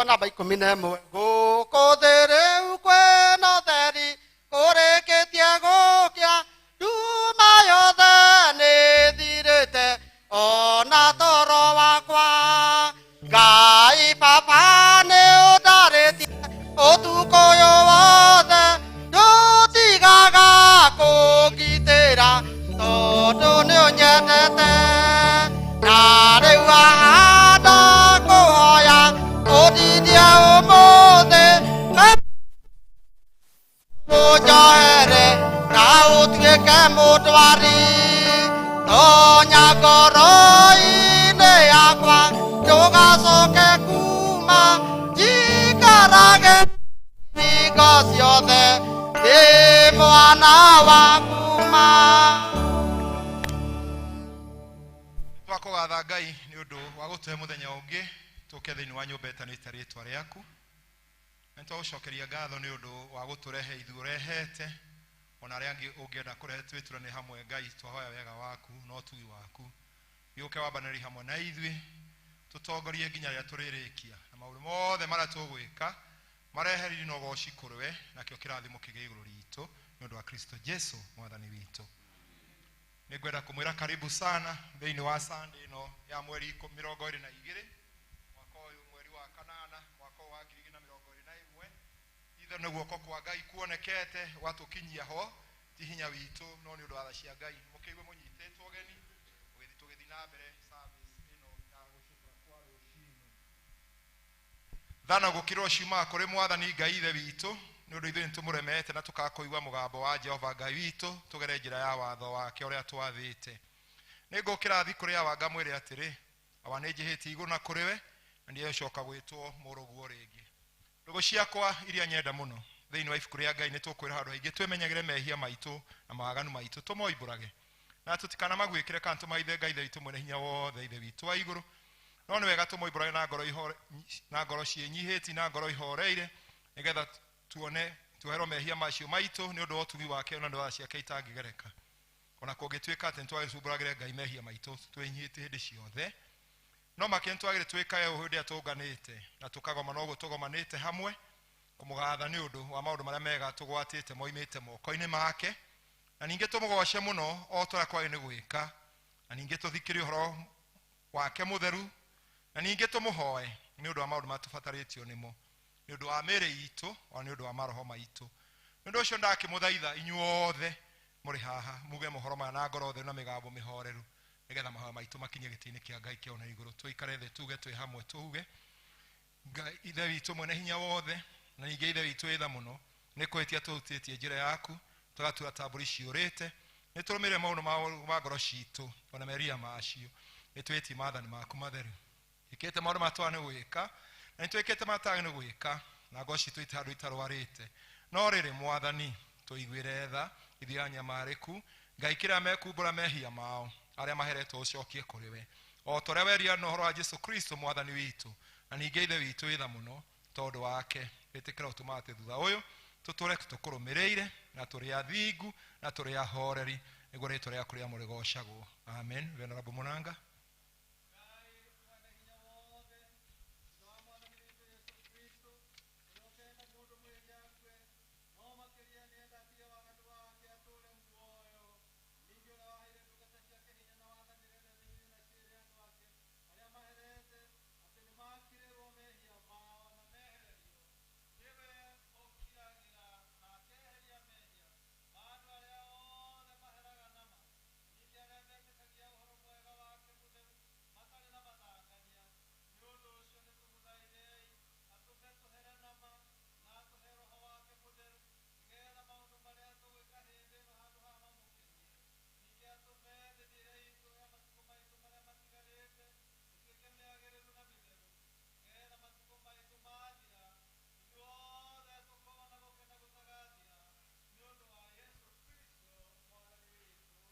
Rwĩmbo namba 11. Gũkũ thĩ rĩu kwĩna ũtheri, kũrĩkĩtie gũkĩa, nduma yothe nĩthirĩte, ona toro wakwa. Ngai Baba nĩ ũndarĩtie ũtukũ ũyũ wothe, ndũtigaga kũngitĩra, tondũ nĩ ũnyendete. Na rĩu haha ndakũhoya ũndindie ũmũthĩ, ũnjohere na ũtuĩke mũndwari. Tonya ngoro-inĩ yakwa, ndũgacoke kuma, njikarage hingo ciothe ndĩ mwana waku ma. Twakũgatha Ngai nĩ ũndũ wa gũtũhe mũthenya ũngĩ tũke thĩinĩ wa nyũmba ĩtanĩte rĩtwa rĩaku. Na nĩtwagũcokeria ngatho nĩ ũndũ wa gũtũrehe ithuĩ ũrehete, ona arĩa angĩ ũngĩenda kũrehe twĩturane hamwe. Ngai, twahoya wega waku na ũtugi waku gĩũke wambanĩri hamwe na ithuĩ, tũtongorie nginya rĩrĩa tũrĩrĩkia, na maũndũ mothe marĩa tũgwĩka marehe riri na ũgoci kũrĩ we, nakĩo kĩrathimo kĩgĩe igũrũ ritũ nĩ ũndũ wa Kristo Jesu mwathani witũ. Nĩngwenda kũmwĩra karibu sana thĩinĩ wa Sunday ĩno ya mweri 22 mwaka ũyũ, mweri wa kanana mwaka ũyũ wa 2021. Ithe nĩ guoko kwa Ngai kuonekete gwatũkinyia ho, ti hinya witũ no nĩ ũndũ wa tha cia Ngai. Mũkĩigue mũnyitĩtwo ũgeni tũgĩthiĩ na mbere service ĩno ya gũcukũra kwa rũcinĩ. Thana gũkirwo ciumaga kũrĩ mwathani Ngai ithe witũ, nĩ ũndũ ithuĩ nĩtũmũremete na tũkaga kũigua mũgambo wa Jehova Ngai witũ, tũgere njĩra ya watho wake ũrĩa twathĩte. Nĩngũkĩra thiĩ kũrĩ awa ngamwĩre atĩrĩ, awa nĩnjĩhĩtie igũrũ na kũrĩ we, na ndiegũcoka gwĩtwo mũrũguo rĩngĩ. Ndũgũ ciakwa iria nyenda mũno thĩinĩ wa ibuku rĩa Ngai, nĩtũkwĩra handũ haingĩ twĩmenyagĩre mehia maitũ na mawaganu maitũ, tũmoimbũrage na tũtikanamaguĩkĩre kana tũmaithe Ngai ithe witũ mwene hinya wothe, ithe witũ wa igũrũ. No nĩ wega tũmoimbũrage na ngoro ihore, na ngoro ciĩnyihĩtie na ngoro ihoreire, nĩgetha tuone tuoherwo mehia macio maitũ nĩ ũndũ wa ũtugi wake na nĩ wa ciake itangĩgereka. Ona kũngĩtuĩka atĩ nĩtwagĩcumbũragĩre Ngai mehia maitũ twĩnyihĩtie hĩndĩ ciothe, no makĩria nĩtwagĩrĩire twĩkage ũũ hĩndĩ ĩrĩa tũnganĩte na tũkagomana ũguo tũgomanĩte hamwe, kũmũgatha nĩ ũndũ wa maũndũ marĩa mega tũgwatĩte moimĩte moko-inĩ make, na ningĩ tũmũgoce mũno o ta ũrĩa kwagĩrĩire nĩ gwĩka, na ningĩ tũthikĩrie ũhoro wake mũtheru, na ningĩ tũmũhoe nĩ ũndũ wa maũndũ marĩa tũbatarĩtio nĩmo, nĩ ũndũ wa mĩĩrĩ itũ ona nĩ ũndũ wa maroho maitũ. Nĩ ũndũ ũcio ndakĩmũthaitha inyuothe mũrĩ haha muge mohoro maya na ngoro theru na mĩgambo mĩhoreru, nĩgetha mahoya maitũ makinye gĩtĩ-inĩ kĩa Ngai kĩa ona igũrũ. Tũikare thĩ tuge twĩ hamwe, tuge Ngai ithe witũ mwene hinya wothe, na ningĩ ithe witũ wĩ tha mũno, nĩ kũhĩtia tũhutĩtie njĩra yaku, tũgatua ta mbũri ciũrĩte, nĩ tũrũmĩrĩre maũndũ ma ngoro citũ ona meria macio, nĩ twĩtie maathani maku matheru. Ĩkĩte maũndũ marĩa twagĩrĩirwo nĩ gwĩka, na nĩ twĩkĩte marĩa tũtagĩrĩirwo nĩ gwĩka, na ngoro citũ itirĩ handũ itarwarĩte. No rĩrĩ mwathani, tũiguĩre tha ithuĩ anyamarĩku, Ngai kĩrĩa mekumbũra mehia mao, arĩa maheretwo ũcokie kũrĩ we, o ta ũrĩa werira na ũhoro wa Jesu Kristo mwathani witũ, na ningĩ ithe witũ wĩ tha mũno tondũ wake. Ĩtĩkĩra ũtũma atĩ thutha ũyũ tũtũre tũkũrũmĩrĩire na tũrĩ athingu na tũrĩ ahoreri, nĩguo rĩtwa rĩaku rĩamũre rĩgoocagwo. Amen. Venerable Munanga.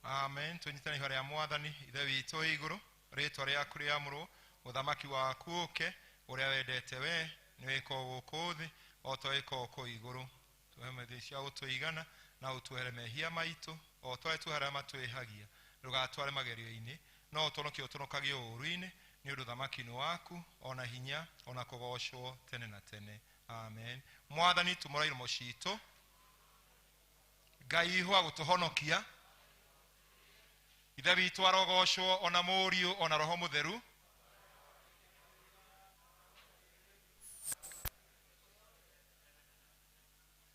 Amen. Tũnyitane ihoya rĩa mwathani ithe witũ wĩ igũrũ, rĩtwa rĩaku rĩamũrwo, ũthamaki waku ũke, ũrĩa wendete we nĩ wĩkwo gũkũ thĩ o ta wĩkwo kũu igũrũ. Tũhe mĩthĩ cia gũtũigana na ũtuohere mehia maitũ o ta ũrĩa tuohera arĩa matwĩhagia, ndũgatware magerio-inĩ, no ũtũhonokie ũtũhonokagie ũũru-inĩ, Nĩ ũndũ thamaki nĩ waku, ona hinya, ona kũgocwo tene na tene. Amen. Mwathani tumũra iromo citũ. Ngai ihũa gũtũhonokia. Ithe witũ arogocwo ona Mũriũ ona Roho Mũtheru.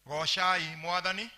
Gocai Mwathani.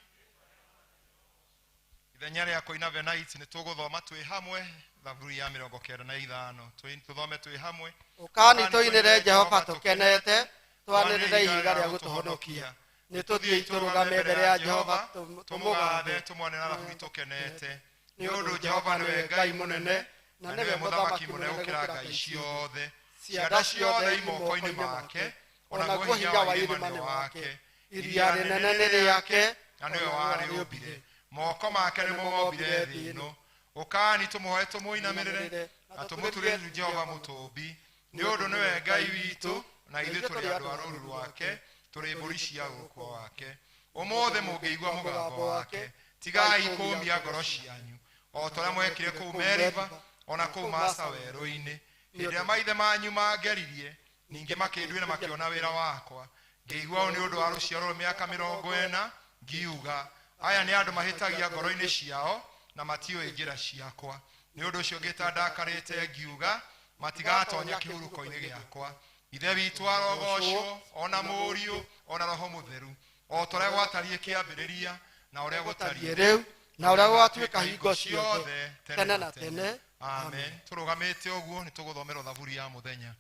Ithenya rĩa kũina Venite nĩ tũgũthoma twĩ hamwe Thaburi ya 95. Tũthome twĩ hamwe. Ũkani tũinĩre Jehova tũkenete, twanĩrĩre ihiga rĩa gũtũhonokia. Nĩ tũthiĩi tũrũgame mbere ya Jehova tũmũgathe, tũmwanĩre thaburi tũkenete. Nĩ ũndũ Jehova nĩwe Ngai mũnene, na nĩwe mũthamaki mũnene gũkĩra ngai ciothe. Cianda ciothe i moko-inĩ make, onaguo hinya wa irĩma nĩ wake. Iria rĩnene nĩ rĩake, na nĩwe warĩũmbire. Moko make nĩmo mombire thĩ ĩno. Ũkani tũmũhoe tũmũinamĩrĩre, na tũmũturĩrie Jehova mũtũmbi. Nĩ ũndũ nĩwe Ngai witũ, na ithuĩ tũrĩ andũ a rũũru rwake, tũrĩ mbũri cia ũrũkwa wake. Ũmũthĩ mũngĩigua mũgambo wake, tigai kũũmia ngoro cianyu, o ta ũrĩa mwekire kũu Meriba, ona kũu Masa werũ-inĩ. Hĩndĩ ĩrĩa maithe manyu mangeririe, ningĩ makĩnduĩra makĩona wĩra wakwa. Ngĩigua ũũ nĩ ũndũ wa rũciaro rũrũ mĩaka 40, ngiuga, aya nĩ andũ mahĩtagia ngoro-inĩ ciao, na matiũĩ njĩra ciakwa. Nĩ ũndũ ũcio ngĩta ndakarĩte ngiuga, matigatonya kĩhurũko-inĩ gĩakwa. Ithe witũ arogocwo, ona Mũriũ, ona Roho Mũtheru, o ta ũrĩa gwatariĩ kĩambĩrĩria, na ũrĩa gũtariĩ rĩu, na ũrĩa gũgatuĩka hingo ciothe, tene na tene. Amen. Tũrũgamĩte ũguo nĩ tũgũthomerwo thaburi ya mũthenya.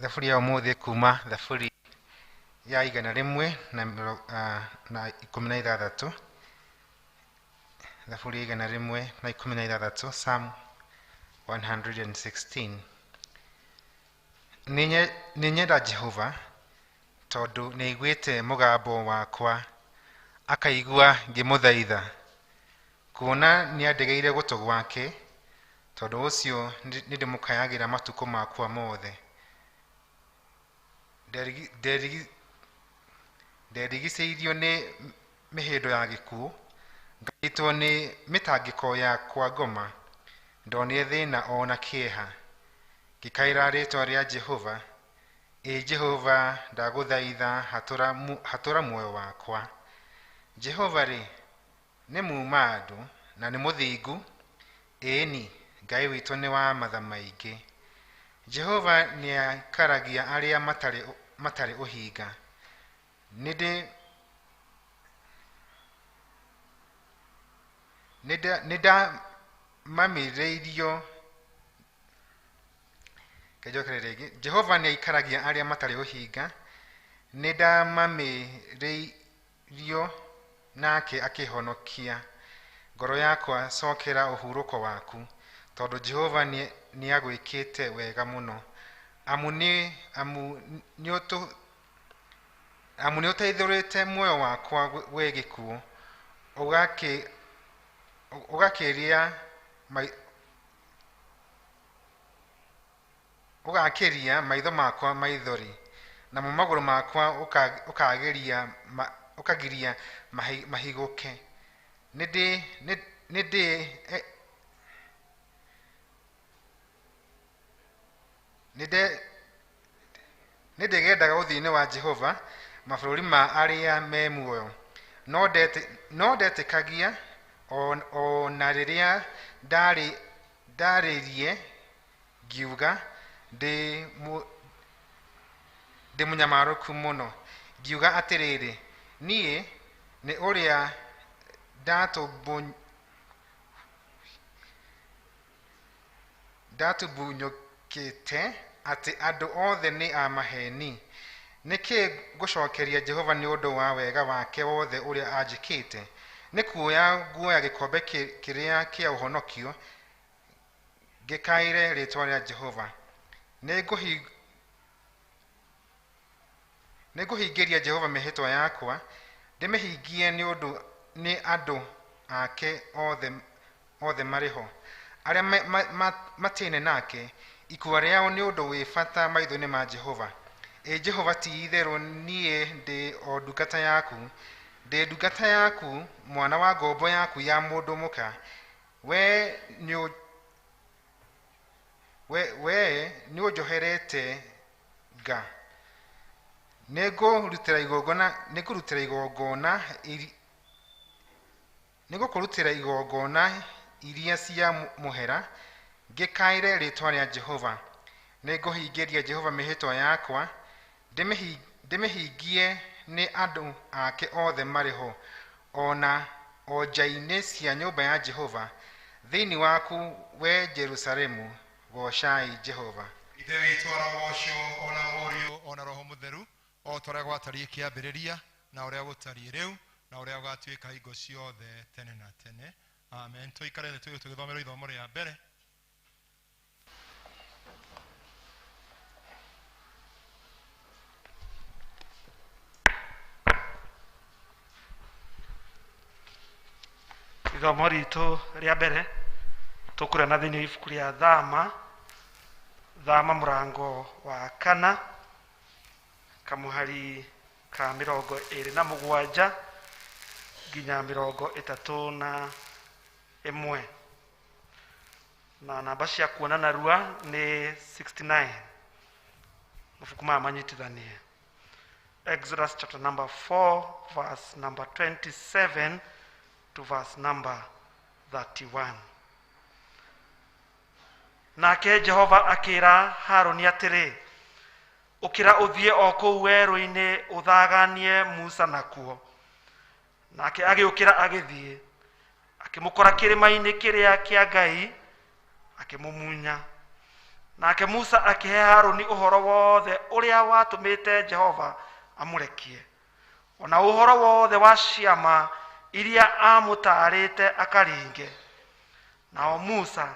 Thaburi ya ũmũthĩ kuma thaburi ya 116. Thaburi ya 116, Psalm 116. Nĩ nyenda Jehova tondũ nĩaiguĩte mũgambo wakwa, akaigua ngĩmũthaitha. Kuona nĩandegeire gũtũ gwake, tondũ ũcio nĩndĩmũkayagĩra matukũ makwa mothe. Nderigicĩirio nĩ mĩhĩndo ya gĩkuũ, nganyitwo nĩ mĩtangĩko ya kwa ngoma, ndonire thĩna ona kĩeha. Ngĩkaĩra rĩĩtwa rĩa Jehova, ĩ Jehova ndagũthaitha, hatũra muoyo wakwa. Jehova rĩ, nĩ muuma andũ na nĩ mũthingu, ĩĩni, Ngai witũ nĩ wa matha maingĩ. Jehova nĩaikaragia arĩa matarĩ ũhinga. Nĩndamamĩrĩirio. Kĩnjokere rĩngĩ. Jehova nĩaikaragia arĩa matarĩ ũhinga. Nĩndamamĩrĩirio nake akĩhonokia. Ngoro yakwa cokera ũhurũko waku, tondũ Jehova nĩagwĩkĩte wega mũno. Amu nĩũteithũrĩte muoyo wakwa gwĩ gĩkuũ, ũgakĩria maitho makwa maithori, namo magũrũ makwa ũkagiria mahigũke. Nĩndĩgendaga ũthiũ-inĩ wa Jehova mabũrũri ma arĩa me muoyo. No ndetĩkagia o na rĩrĩa ndarĩrie ngiuga ndĩ mũnyamarũku mũno, ngiuga atĩrĩrĩ, niĩ nĩ ũrĩa ndatũmbunyũkĩte atĩ andũ othe nĩ a maheni. Nĩkĩ ngũcokeria Jehova nĩ ũndũ wa wega wake wothe ũrĩa anjĩkĩte? Nĩ kuoya nguoya gĩkombe kĩrĩa kĩa ũhonokio, ngĩkaĩre rĩĩtwa rĩa Jehova. Nĩngũhingĩria Jehova mĩhĩtwa yakwa, ndĩmĩhingie nĩ ũndũ nĩ andũ ake othe marĩ ho. Arĩa matĩne nake, ikua rĩao nĩ ũndũ wĩ bata maitho-inĩ ma Jehova. Ĩ Jehova, ti itherũ niĩ ndĩ o ndungata yaku, ndĩ ndungata yaku, mwana wa ngombo yaku ya mũndũ mũka. We nĩũnjoherete nga. Nĩngũrutĩra igongona nĩngũkũrutĩra igongona iria cia mũhera, ngĩkaĩre rĩĩtwa rĩa Jehova. Nĩngũhingĩria Jehova mĩhĩtwa yakwa, ndĩmĩhingie nĩ andũ ake othe marĩ ho, ona o nja-inĩ cia nyũmba ya Jehova. Thĩinĩ waku, we Jerusalemu, goocai Jehova. Ithe witũ arogocwo, ona Mũriũ, ona Roho Mũtheru, o ta ũrĩa gwatariĩ kĩambĩrĩria, na ũrĩa gũtariĩ rĩu, na ũrĩa gũgatuĩka hingo ciothe tene na tene. Amen. Tũikare thĩ tũgĩthomerwo ithomo rĩa mbere. Ithomo ritũ rĩa mbere tũkũrana thĩinĩ wa ibuku rĩa Thama, Thama mũrango wa kana, kamũhari ka 27 nginya 31, na namba cia kuona narua nĩ 69. Mabuku maya manyitithanie. Exodus chapter number 4 verse number 27 to verse number 31. Nake Jehova akĩra Harũni atĩrĩ, ũkĩra ũthiĩ o kũu werũ-inĩ ũthaganie Musa nakuo. Nake agĩũkĩra agĩthiĩ, akĩmũkora kĩrĩma-inĩ kĩrĩa kĩa Ngai, akĩmũmunya. Nake Musa akĩhe Harũni ũhoro wothe ũrĩa watũmĩte Jehova amũrekie, ona ũhoro wothe wa ciama iria amũtaarĩte akaringe. Nao Musa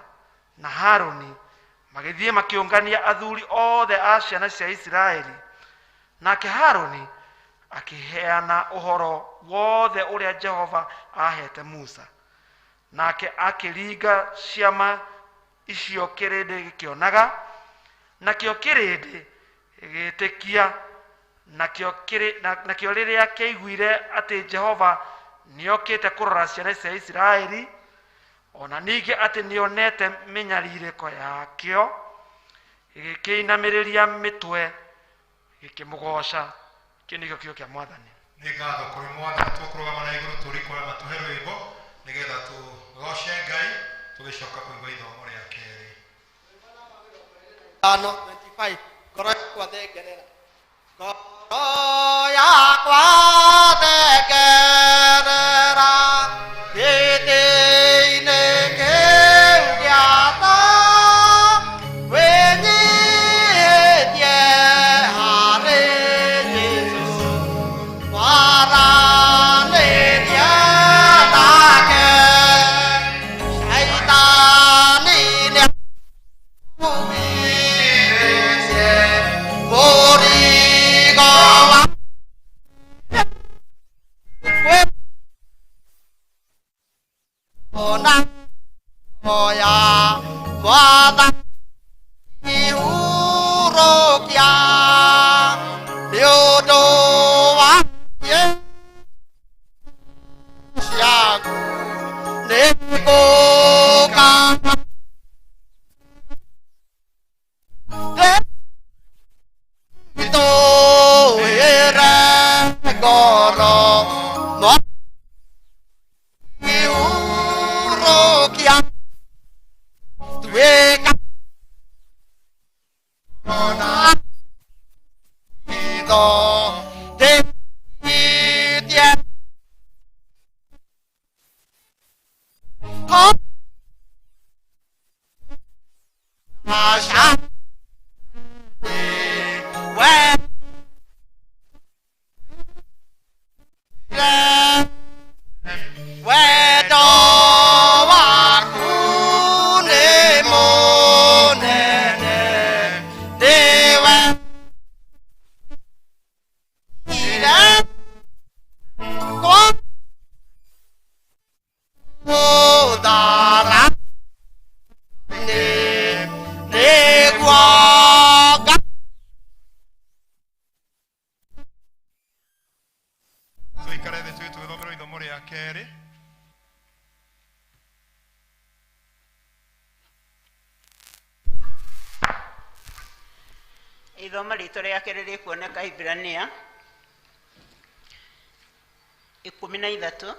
na Harũni magĩthiĩ makĩũngania athuri othe a ciana cia Isiraeli. Nake Harũni akĩheana ũhoro wothe ũrĩa Jehova aheete Musa. Nake akĩringa ciama icio kĩrĩndĩ gĩkĩonaga, nakĩo kĩrĩndĩ gĩgĩtĩkia. Nakĩo rĩrĩa kĩaiguire atĩ Jehova nĩokĩte kũrora ciana cia Isiraeli, ona ningĩ atĩ nĩonete mĩnyarirĩko yakĩo, gĩgĩkĩinamĩrĩria mĩtwe gĩkĩmũgooca. Kĩu nĩkĩo kiugo kĩa Mwathani. Nĩ ngatho kũrĩ Mwathani. Tũkũrũgama na igũrũ tũrĩ kũrĩa matũhe rwĩmbo nĩgetha tũgoce Ngai, tũgĩcoka kũigua ithomo rĩa kerĩ. 25. Ngoro yakwa thengerera, ngoro yakwa thengerera gĩtĩ-inĩ kĩu gĩa tha, wĩnyihĩtie harĩ Jesũ, waranĩrie nake. Shaitani nĩakũhithĩtie mũrigo wa ona oya Mwathani hurũkia nĩ ũndũ wa ciaku nĩngũka ndĩtũĩre ngoro Mwathani hurũkia tuĩka ona hitho ndĩtie Asha we wendo waku nĩ mũnene nĩwe Ithoma ritũ rĩa kerĩ rĩkuoneka Ibrania 13,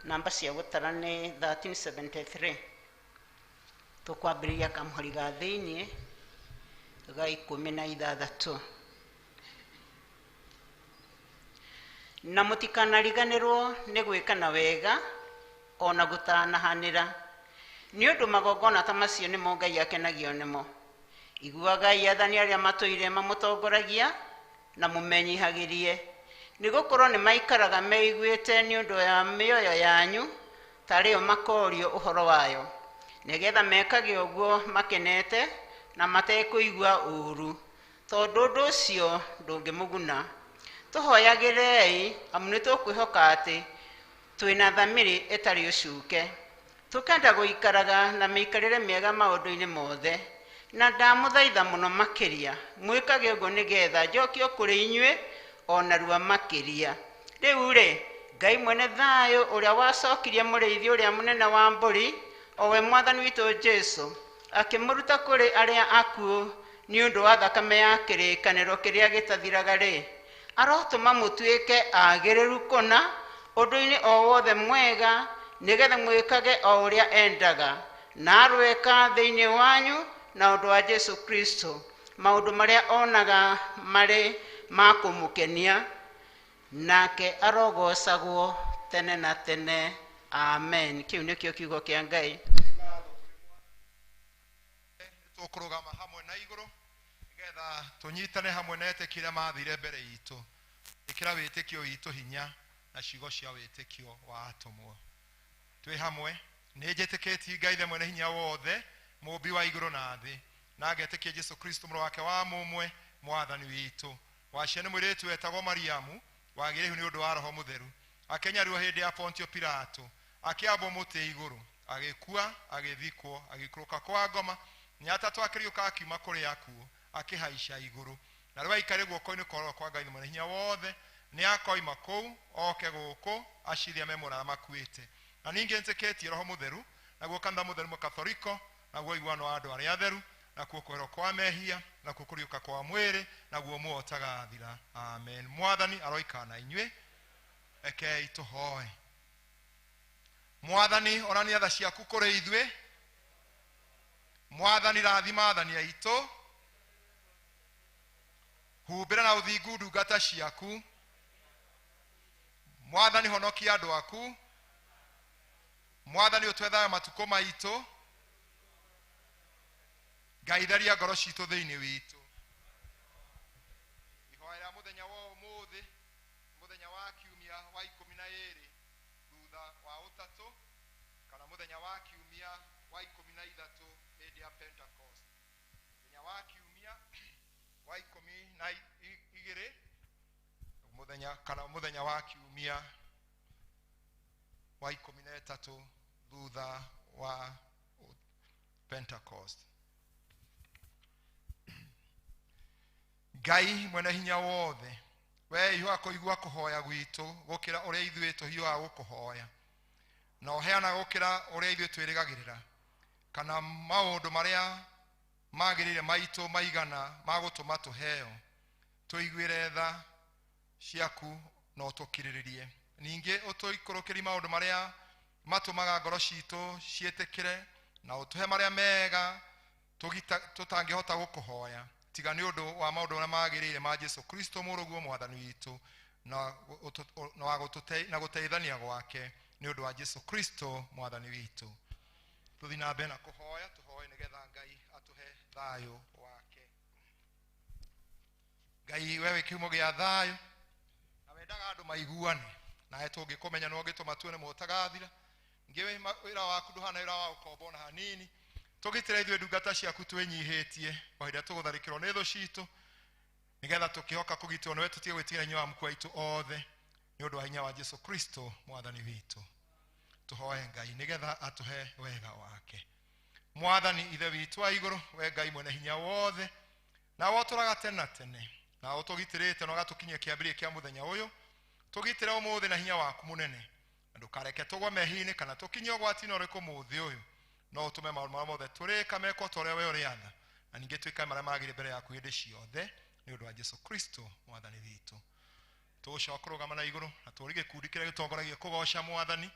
namba cia gũtara nĩ 1373. Tũkwambĩrĩria kamũhari ga thĩiniĩ ga 16. Na mũtikanariganĩrwo nĩ gwĩkana wega ona gũtanahanĩra, nĩ ũndũ magongona ta macio nĩmo Ngai akenagio nĩmo. Iguagai athani arĩa matũire mamũtongoragia na mũmenyihagĩrie, nĩ gũkorwo nĩ maikaraga meiguĩte nĩ ũndũ ya mĩoyo yanyu tarĩo makorio ũhoro wayo, nĩgetha mekage ũguo makenete na matekũigua ũũru, tondũ ũndũ ũcio ndũngĩmũguna. Tũhoyagĩrei, amu nĩ tũkwĩhoka atĩ twĩna thamiri ĩtarĩ ũcuke, tũkenda gũikaraga na mĩikarĩre mĩega maũndũ-inĩ mothe. Na ndamũthaitha mũno makĩria mwĩkage ũguo nĩgetha njokio kũrĩ inyuĩ o narua makĩria. Rĩu rĩ, Ngai mwene thayũ ũrĩa wacokirie mũrĩithi ũrĩa mũnene wa mbũri, o we Mwathani witũ Jesũ, akĩmũruta kũrĩ arĩa akuũ nĩ ũndũ wa thakame ya kĩrĩkanĩro kĩrĩa gĩtathiraga rĩ, arotũma mũtuĩke agĩrĩru kũna ũndũ-inĩ o wothe mwega, nĩgetha mwĩkage o ũrĩa endaga, na arweka thĩinĩ wanyu na ũndũ wa Jesũ Kristo maũndũ marĩa onaga marĩ ma kũmũkenia, nake arogocagwo tene na tene. Amen. Kĩu nĩkĩo kiugo kĩa Ngai. Tũkũrũgama hamwe na igũrũ nĩgetha tũnyitane hamwe na etĩkia arĩa mathire mbere itũ, ĩkĩra wĩtĩkio witũ hinya na ciugo cia wĩtĩkio wa atũmwo. Twĩ hamwe nĩ njĩtĩkĩtie Ngai Ithe mwene hinya wothe, mũũmbi wa igũrũ na thĩ, na ngetĩkia Jesũ Kristo mũrũ wake wa mũmwe, Mwathani witũ, waciarwo nĩ mũirĩtu wetagwo Mariamu, wagĩrĩirwo nĩ ũndũ wa Roho Mũtheru, akĩnyarirwo hĩndĩ ya Pontio Pilato, akĩambwo mũtĩ igũrũ, agĩkua, agĩthikwo, agĩikũrũka kwa ngoma, nĩ atatũ akĩriũka akiuma kũrĩ akuũ, akĩhaica igũrũ, na rĩu aikarĩ guoko-inĩ kwa kwa Ngai mwene hinya wothe, nĩ akoima kũu oke gũkũ acirĩe memũra makuĩte. Na ningĩ njĩtĩkĩtie Roho Mũtheru, naguo kanitha mũtheru mũkathoriko, naguo ũiguano wa andũ arĩa atheru, nakuo kũherwo kwa mehia, nakuo kũriũka kwa mwĩrĩ, naguo muoyo ũtagathira. Amen. Mwathani aroikara na inyuĩ. Rekei tũhoe. Mwathani, onania tha ciaku kũrĩ ithuĩ. Mwathani, rathima athani aitũ. Humbĩra na ũthingu ndungata ciaku. Mwathani, honokia andũ aku. Mwathani, ũtwe thayũ matukũ maitũ. Ngai, theria ngoro citũ thĩinĩ witũ. Ihoya rĩa mũthenya wa ũmũthĩ, mũthenya wa kiumia wa 12 thutha wa ũtatũ, kana mũthenya wa kiumia wa 13 hĩndĩ ya Pentecost. Mũthenya wa kiumia wa 12 mũthenya kana mũthenya wa kiumia wa 13 thutha wa Pentecost. Ngai mwene hinya wothe, we ihuaga kũigua kũhoya gwitũ gũkĩra ũrĩa ithuĩ tũhiũhaga gũkũhoya, na ũheanaga gũkĩra ũrĩa ithuĩ twĩrĩgagĩrĩra, kana maũndũ marĩa magĩrĩire maitũ maigana ma gũtũma tũheo. Tũiguĩre tha ciaku na ũtũkirĩrĩrie. Ningĩ ũtũikũrũkĩrie maũndũ marĩa matũmaga ngoro citũ ciĩtĩkĩre, na ũtũhe marĩa mega tũtangĩhota gũkũhoya, tiga nĩ ũndũ wa maũndũ marĩa magĩrĩire ma Jesũ Kristo mũrũguo Mwathani witũ, na gũteithania gwake nĩ ũndũ wa Jesũ Kristo Mwathani witũ. Tũthiĩ na mbere na kũhoya, tũhoe nĩgetha Ngai atũhe thayũ wake. Ngai, we wĩ kĩhumo gĩa thayũ, na wendaga andũ maiguane, nawe tũngĩkũmenya nĩwe ũngĩtũma tuone mũtagathira. Ningĩ wĩra waku ndũhana wĩra wa gũkomba ona hanini. Tũgitĩre ithuĩ ndungata ciaku twĩnyihĩtie o hĩndĩ ĩrĩa tũgũtharĩkĩrwo nĩ thũ citũ, nĩgetha tũkĩhoka kũgitĩrwo nĩwe tũtige gwĩtigĩra hinya wa mũkua witũ othe, nĩ ũndũ wa hinya wa Jesũ Kristo Mwathani witũ. Tũhoe Ngai nĩgetha atũhe wega wake. Mwathani Ithe witũ wa igũrũ, we Ngai mwene hinya wothe, nawe ũtũraga tene na tene, na ũtũgitĩrĩte na ũgatũkinyia kĩambĩrĩria kĩa mũthenya ũyũ, tũgitĩre ũmũthĩ na hinya waku mũnene, na ndũkareke tũgwe mehia-inĩ kana tũkinye ũgwati-inĩ ũrĩkũ mũthĩ ũyũ, no ũtũme maũndũ marĩa mothe tũrĩka mekwo ta ũrĩa we ũrĩatha, Na ningĩ twĩkage marĩa magĩrĩire mbere yaku hĩndĩ ciothe, nĩ ũndũ wa Jesu Kristo mwathani witũ. Tũgũcoka kũrũgama na igũrũ na tũũrie gĩkundi kĩrĩa gĩtongoragia kũgoca mwathani,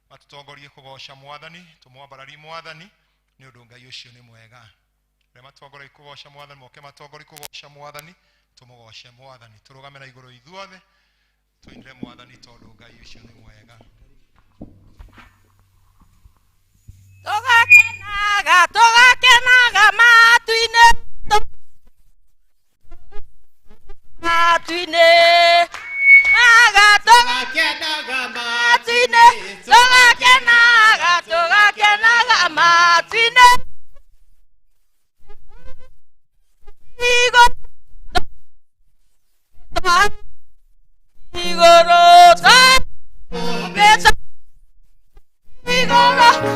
matũtongorie kũgoca mwathani, tũmwambararie mwathani, nĩ ũndũ Ngai ũcio nĩ mwega. Arĩa matongoragia kũgoca mwathani moke matongorie kũgoca mwathani, tũmũgoce mwathani, tũrũgame na igũrũ ithuothe, tũinĩre mwathani tondũ Ngai ũcio nĩ mwega. Tũgakenaga, tũgakenaga matu-inĩ, matu-inĩ, naga tũgakenaga matu-inĩ, tũgakenaga, tũgakenaga matu-inĩ. Igũrũ, igũrũ, igũrũ, igũrũ.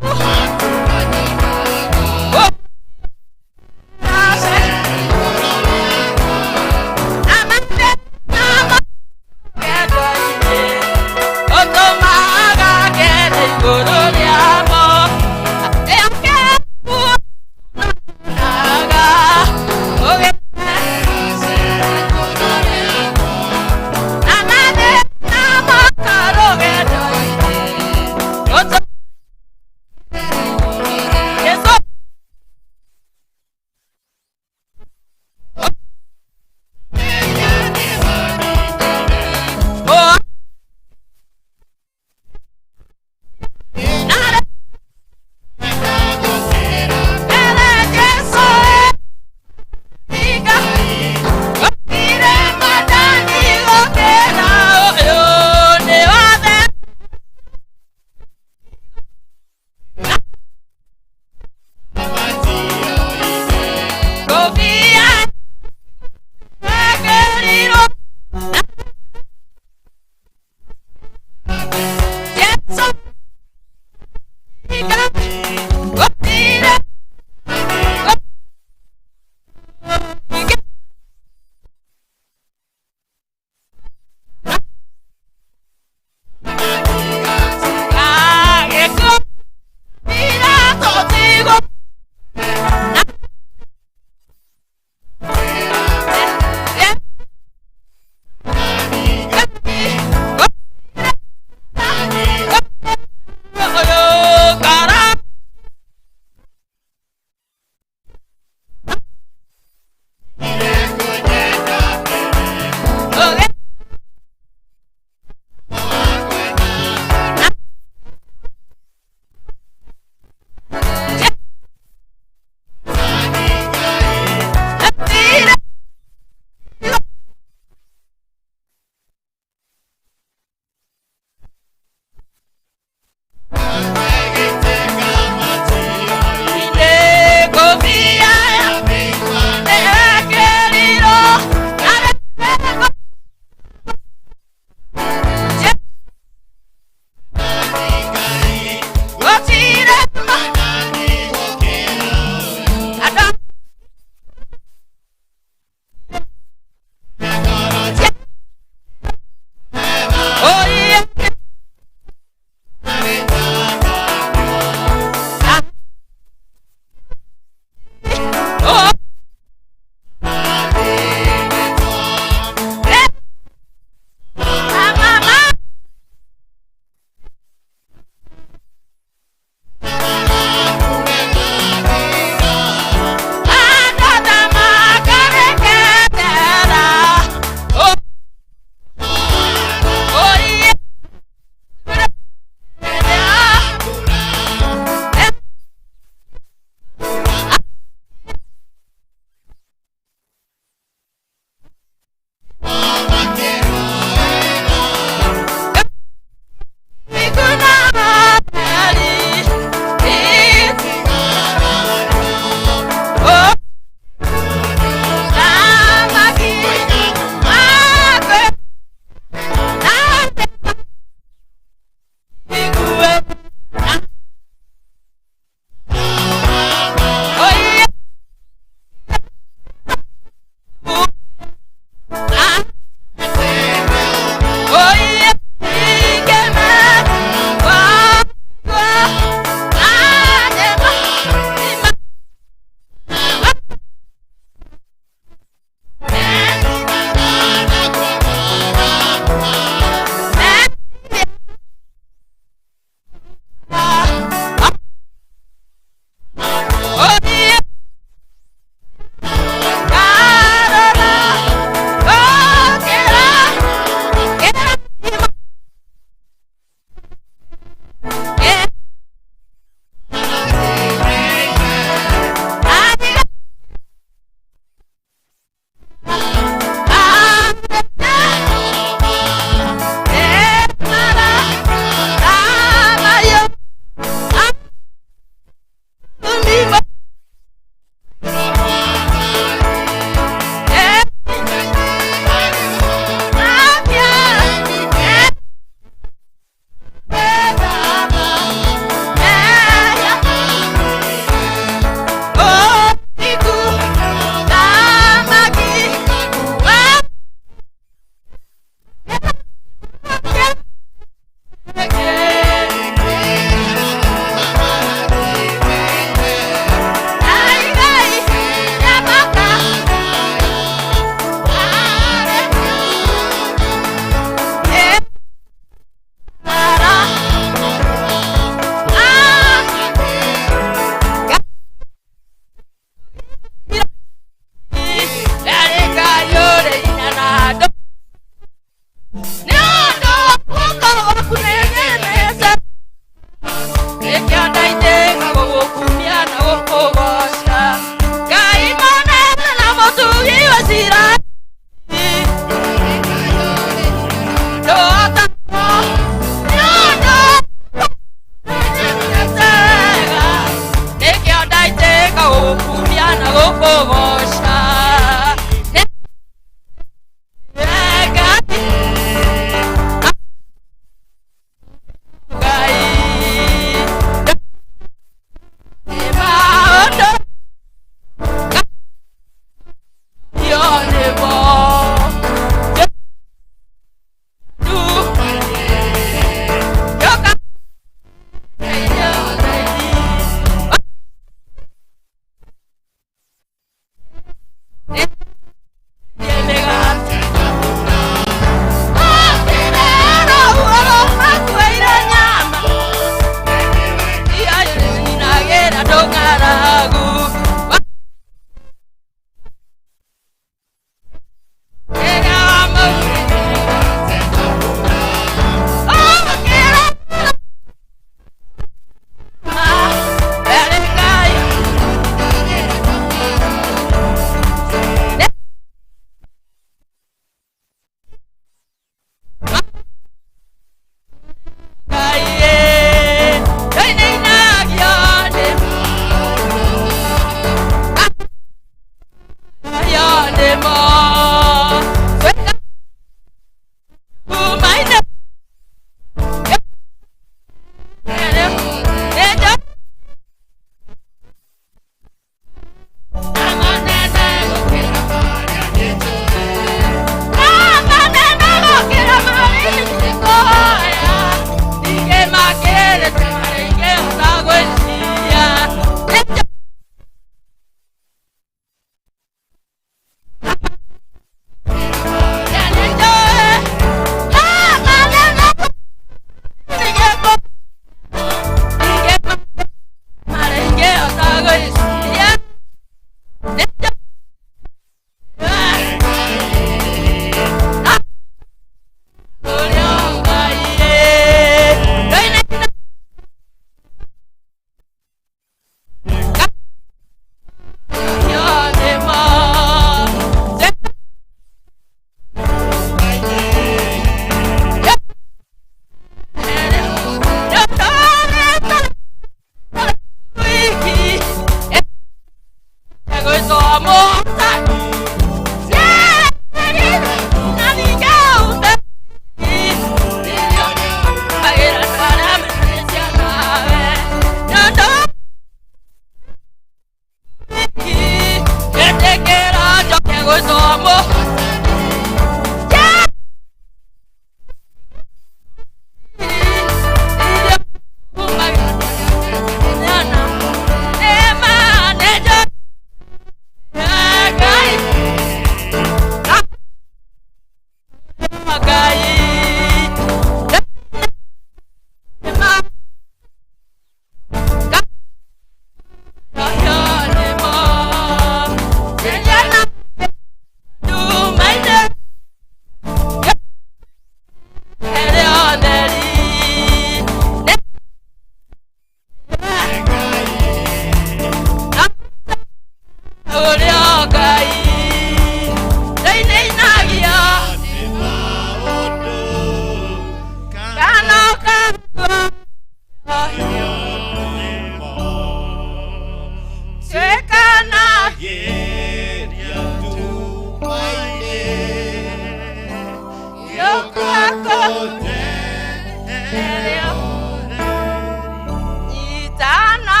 Nyitana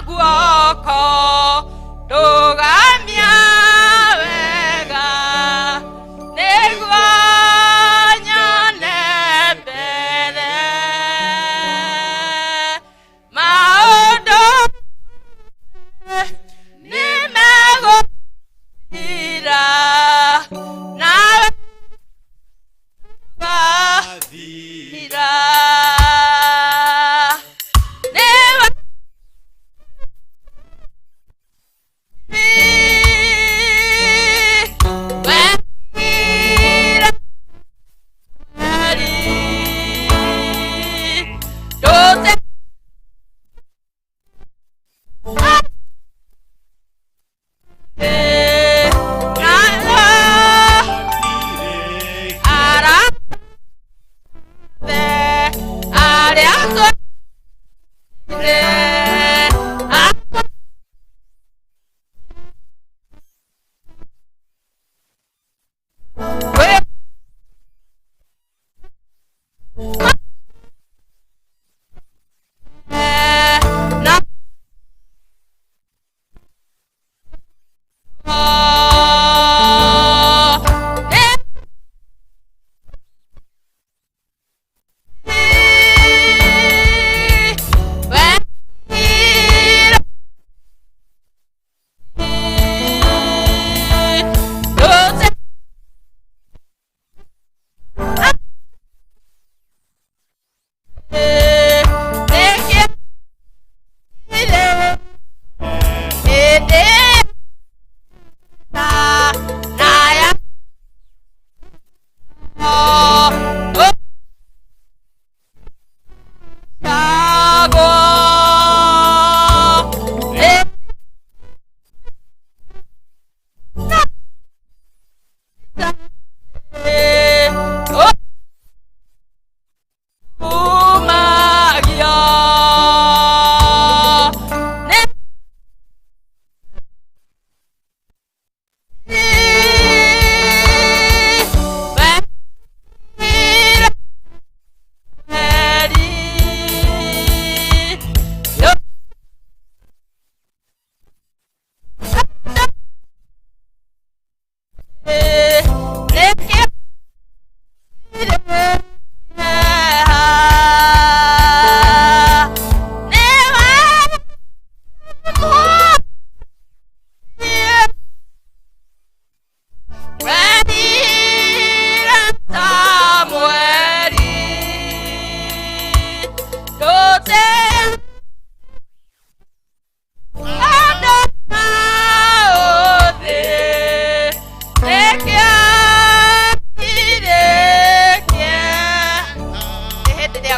guoko ndũgamia wega nĩguo nyone mbere maũndũ nĩmegũthira nawe wathira nĩwe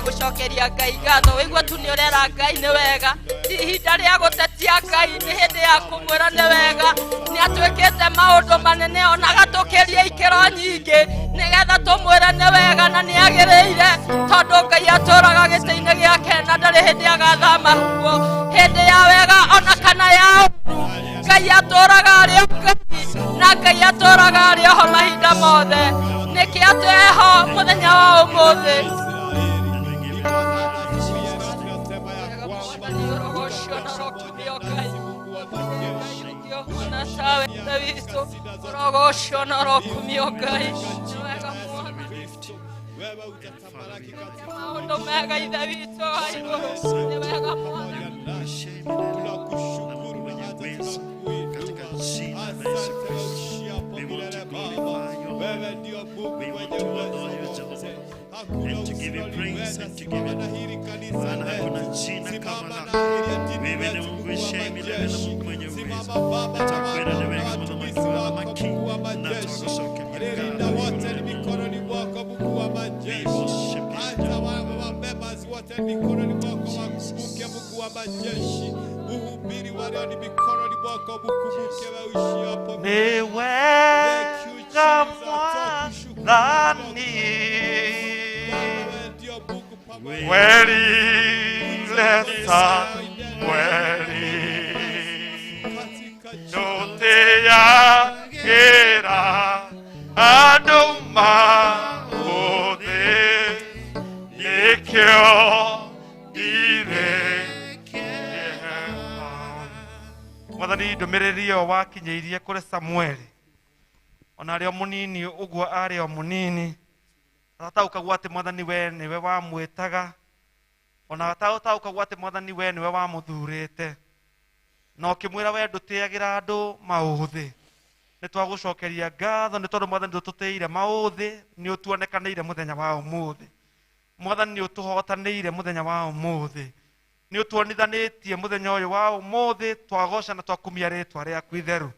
Gũcokeria Ngai ngatho wĩigua tu nĩ ũrera Ngai nĩ wega ti ihinda rĩa gũtetia Ngai nĩ hĩndĩ ya kũmwĩra nĩ wega nĩ atuĩkĩte maũndũ manene ona agatũkĩria ikĩro nyingĩ nĩgetha tũmwĩre nĩ wega na nĩ agĩrĩire tondũ Ngai atũraga gĩtĩ-inĩ gĩake na ndarĩ hĩndĩ agathama kuo hĩndĩ ya wega ona kana ya ũũru Ngai atũraga arĩ o Ngai na Ngai atũraga arĩ oho mahinda mothe nĩkĩ atwĩho mũthenya wa ũmũthĩ. Katika jina la Yesu Kristo. We want to glorify your name. We want to adore you, Jehovah, and to give you praise and to give you glory. Maana hakuna jina kama lako. Wewe ni Mungu uishiye milele na Mungu mwenye uwezo. Tutakwenda ni wega mthamaki wa thamaki na tutakushokelia Linda wote ni mikononi mwako Mungu wa majeshi. Hata wabebas wote ni mikononi mwako, wakumbuke Mungu wa majeshi. Muhubiri walio ni mikononi mwako, mkumbuke waishi hapo. Ni wega Mwathani, werile Samueli, ndũtĩagĩra andũ maũthĩ. nĩkĩo ndirĩ kĩeha. Mwathani ndũmĩrĩri ĩyo wakinyĩirie kũrĩ Samueli ona arĩ o mũnini ũguo arĩ o mũnini atataũkagwo atĩ Mwathani we nĩwe wamwĩtaga ona atataũkagwo atĩ Mwathani we nĩwe wamũthurĩte na ũkĩmwĩra we ndũtĩagĩra andũ maũthĩ. Nĩ twagũcokeria ngatho nĩ tondũ Mwathani ndũtũtĩire maũthĩ, nĩ ũtuonekanĩire mũthenya wa ũmũthĩ. Mwathani nĩ ũtũhotanĩire mũthenya wa ũmũthĩ, nĩ ũtuonithanĩtie mũthenya ũyũ wa ũmũthĩ, twagoca na twakumia rĩtwa rĩaku itheru.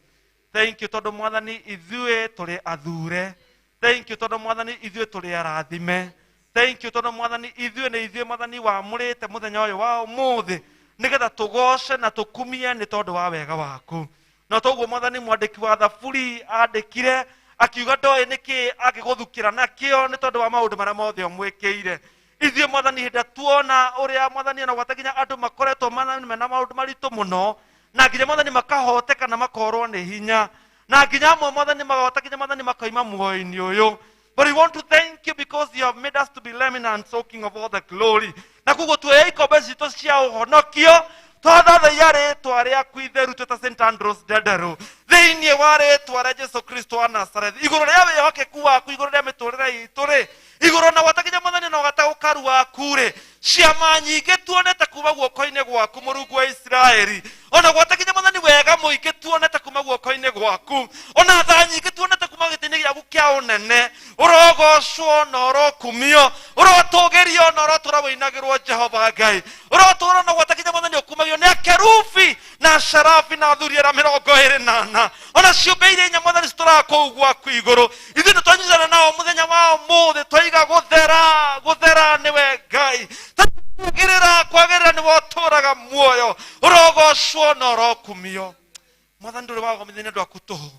Thank you tondũ Mwathani ithuĩ tũrĩ athure. Thank you tondũ Mwathani ithuĩ tũrĩ arathime. Thank you tondũ Mwathani ithuĩ nĩ ithuĩ Mwathani wamũrĩte mũthenya ũyũ wa ũmũthĩ nĩgetha tũgoce na tũkumie nĩ tondũ wa wega waku. Na toguo Mwathani mwandĩki wa Thaburi andĩkire akiuga ndoĩ nĩkĩ angĩgũthukĩra nakĩo nĩ tondũ wa maũndũ marĩa mothe ũmwĩkĩire. Ithuĩ Mwathani hĩndĩ tuona ũrĩa Mwathani ona gwata nginya andũ makoretwo mena maũndũ maritũ mũno na nginya Mwathani makahoteka na makorwo nĩ hinya na nginya amwe Mwathani magahota nginya Mwathani makoima muoyo-inĩ ũyũ. But we want to thank you because you have made us to be remnants, O King of all the glory. Na koguo tuoya ikombe citũ cia ũhonokio twathathaiya rĩtwa rĩaku itheru twĩta St. Andrews Ndenderũ thĩinĩ wa rĩtwa rĩa Jesu Kristo wa Nazarethi, igũrũ rĩa wĩhokeku waku, igũrũ rĩa mĩtũrĩre itũ rĩ, igũrũ na gwata nginya Mwathani na gwata ũkaru waku rĩ, ciama nyingĩ tuonete kuma guoko-inĩ gwaku Mũrungu wa Isiraeli, ona gwata nginya Mwathani wega mũingĩ tuonete kuma guoko-inĩ gwaku, ona tha nyingĩ tuonete kuma gĩtĩ-inĩ gĩaku kĩa ũnene. Ũrogocwo na ũrokumio, ũrotũgĩrio na ũrotũra wĩinagĩrwo Jehova Ngai, ũrotũra na gwata nginya Mwathani ũkumagio nĩ akerubi na sharafi na athuri arĩa 24 ona ciũmbe iria inya Mwathani citũraga kũu gwaku igũrũ. Ithuĩ nĩ twanyitana nao mũthenya wa ũmũthĩ twaiga gũthera gũthera nĩwe Ngai, kwagĩrĩra kwagĩrĩra nĩwe ũtũraga muoyo, ũrogocwo na ũrokumio. Mwathani ndũrĩ wagomithania andũ aku tũhũ,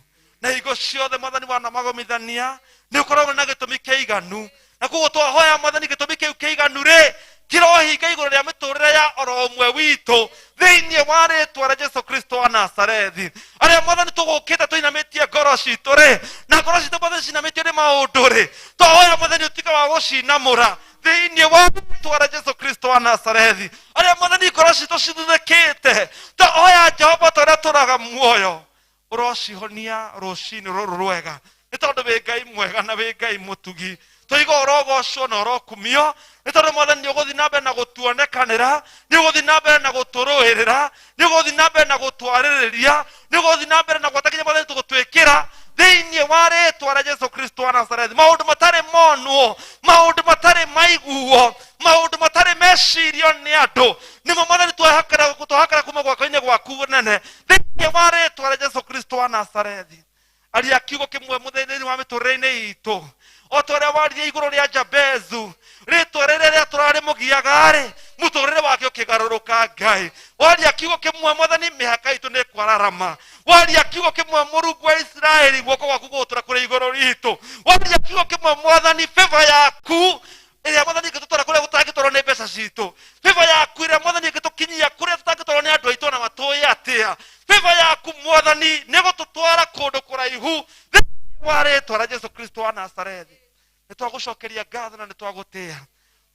na hingo ciothe Mwathani wanamagomithania nĩ ũkoragwo na gĩtũmi kĩiganu, na koguo twahoya Mwathani gĩtũmi kĩu kĩiganu rĩ kĩrohinga igũrũ rĩa mĩtũrĩre ya oro ũmwe witũ thĩinĩ wa rĩtwa rĩa Jesu Kristo wa Nazarethi. Arĩa Mwathani tũgũkĩte tũinamĩtie ngoro citũ rĩ, na ngoro citũ Mwathani cinamĩtio nĩ maũndũ rĩ, twahoya Mwathani ũtuĩke wa gũcinamũra thĩinĩ wa rĩtwa rĩa Jesu Kristo wa Nazarethi. Arĩa Mwathani ngoro citũ cithuthĩkĩte, twahoya Jehova ta ũrĩa tũraga muoyo ũrocihonia rũcinĩ rũrũ rwega, nĩ tondũ wĩ Ngai mwega na wĩ Ngai mũtugi. Tũiga ũrogocwo na ũrokumio nĩ tondũ Mwathani nĩ ũgũthiĩ na mbere na gũtuonekanĩra, nĩ ũgũthiĩ na mbere na gũtũrũĩrĩra, nĩ ũgũthiĩ na mbere na gũtwarĩrĩria, nĩ ũgũthiĩ na mbere na gwata nginya Mwathani tũgũtwĩkĩra thĩinĩ wa rĩtwa rĩa Jesu Kristo wa Nazarethi maũndũ matarĩ monwo, maũndũ matarĩ maiguo, maũndũ matarĩ mecirio nĩ andũ, nĩmo Mwathani twahakĩra kuma guoko-inĩ gwaku nene thĩinĩ wa rĩtwa rĩa Jesu Kristo wa Nazarethi. Aria kiugo kĩmwe mũthenya-inĩ wa mĩtũrĩre-inĩ itũ, o ta ũrĩa waririe igũrũ rĩa Jabezu, rĩtwa rĩrĩa rĩatũraga rĩmũgiaga rĩ, mũtũrĩre wake ũkĩgarũrũka Ngai. Waria kiugo kĩmwe Mwathani, mĩhaka itũ nĩ ĩkwararama. Waria kiugo kĩmwe Mũrungu wa Isiraeli, guoko gwaku gũgũtũra kũrĩ igũrũ ritũ. Waria kiugo kĩmwe Mwathani, favor yaku ĩrĩa Mwathani ĩngĩtũtwara kũrĩa gũtangĩtwarwo nĩ mbeca citũ, favor yaku ĩrĩa Mwathani ĩngĩtũkinyia kũrĩa tũtangĩtwarwo nĩ andũ aitũ ona matũĩ atĩa, favor yaku Mwathani nĩ gũtũtwara kũndũ kũraihu thĩinĩ wa rĩtwa rĩa Jesu Kristo wa Nazarethi. Nĩ twagũcokeria ngatho na nĩ twagũtĩĩa.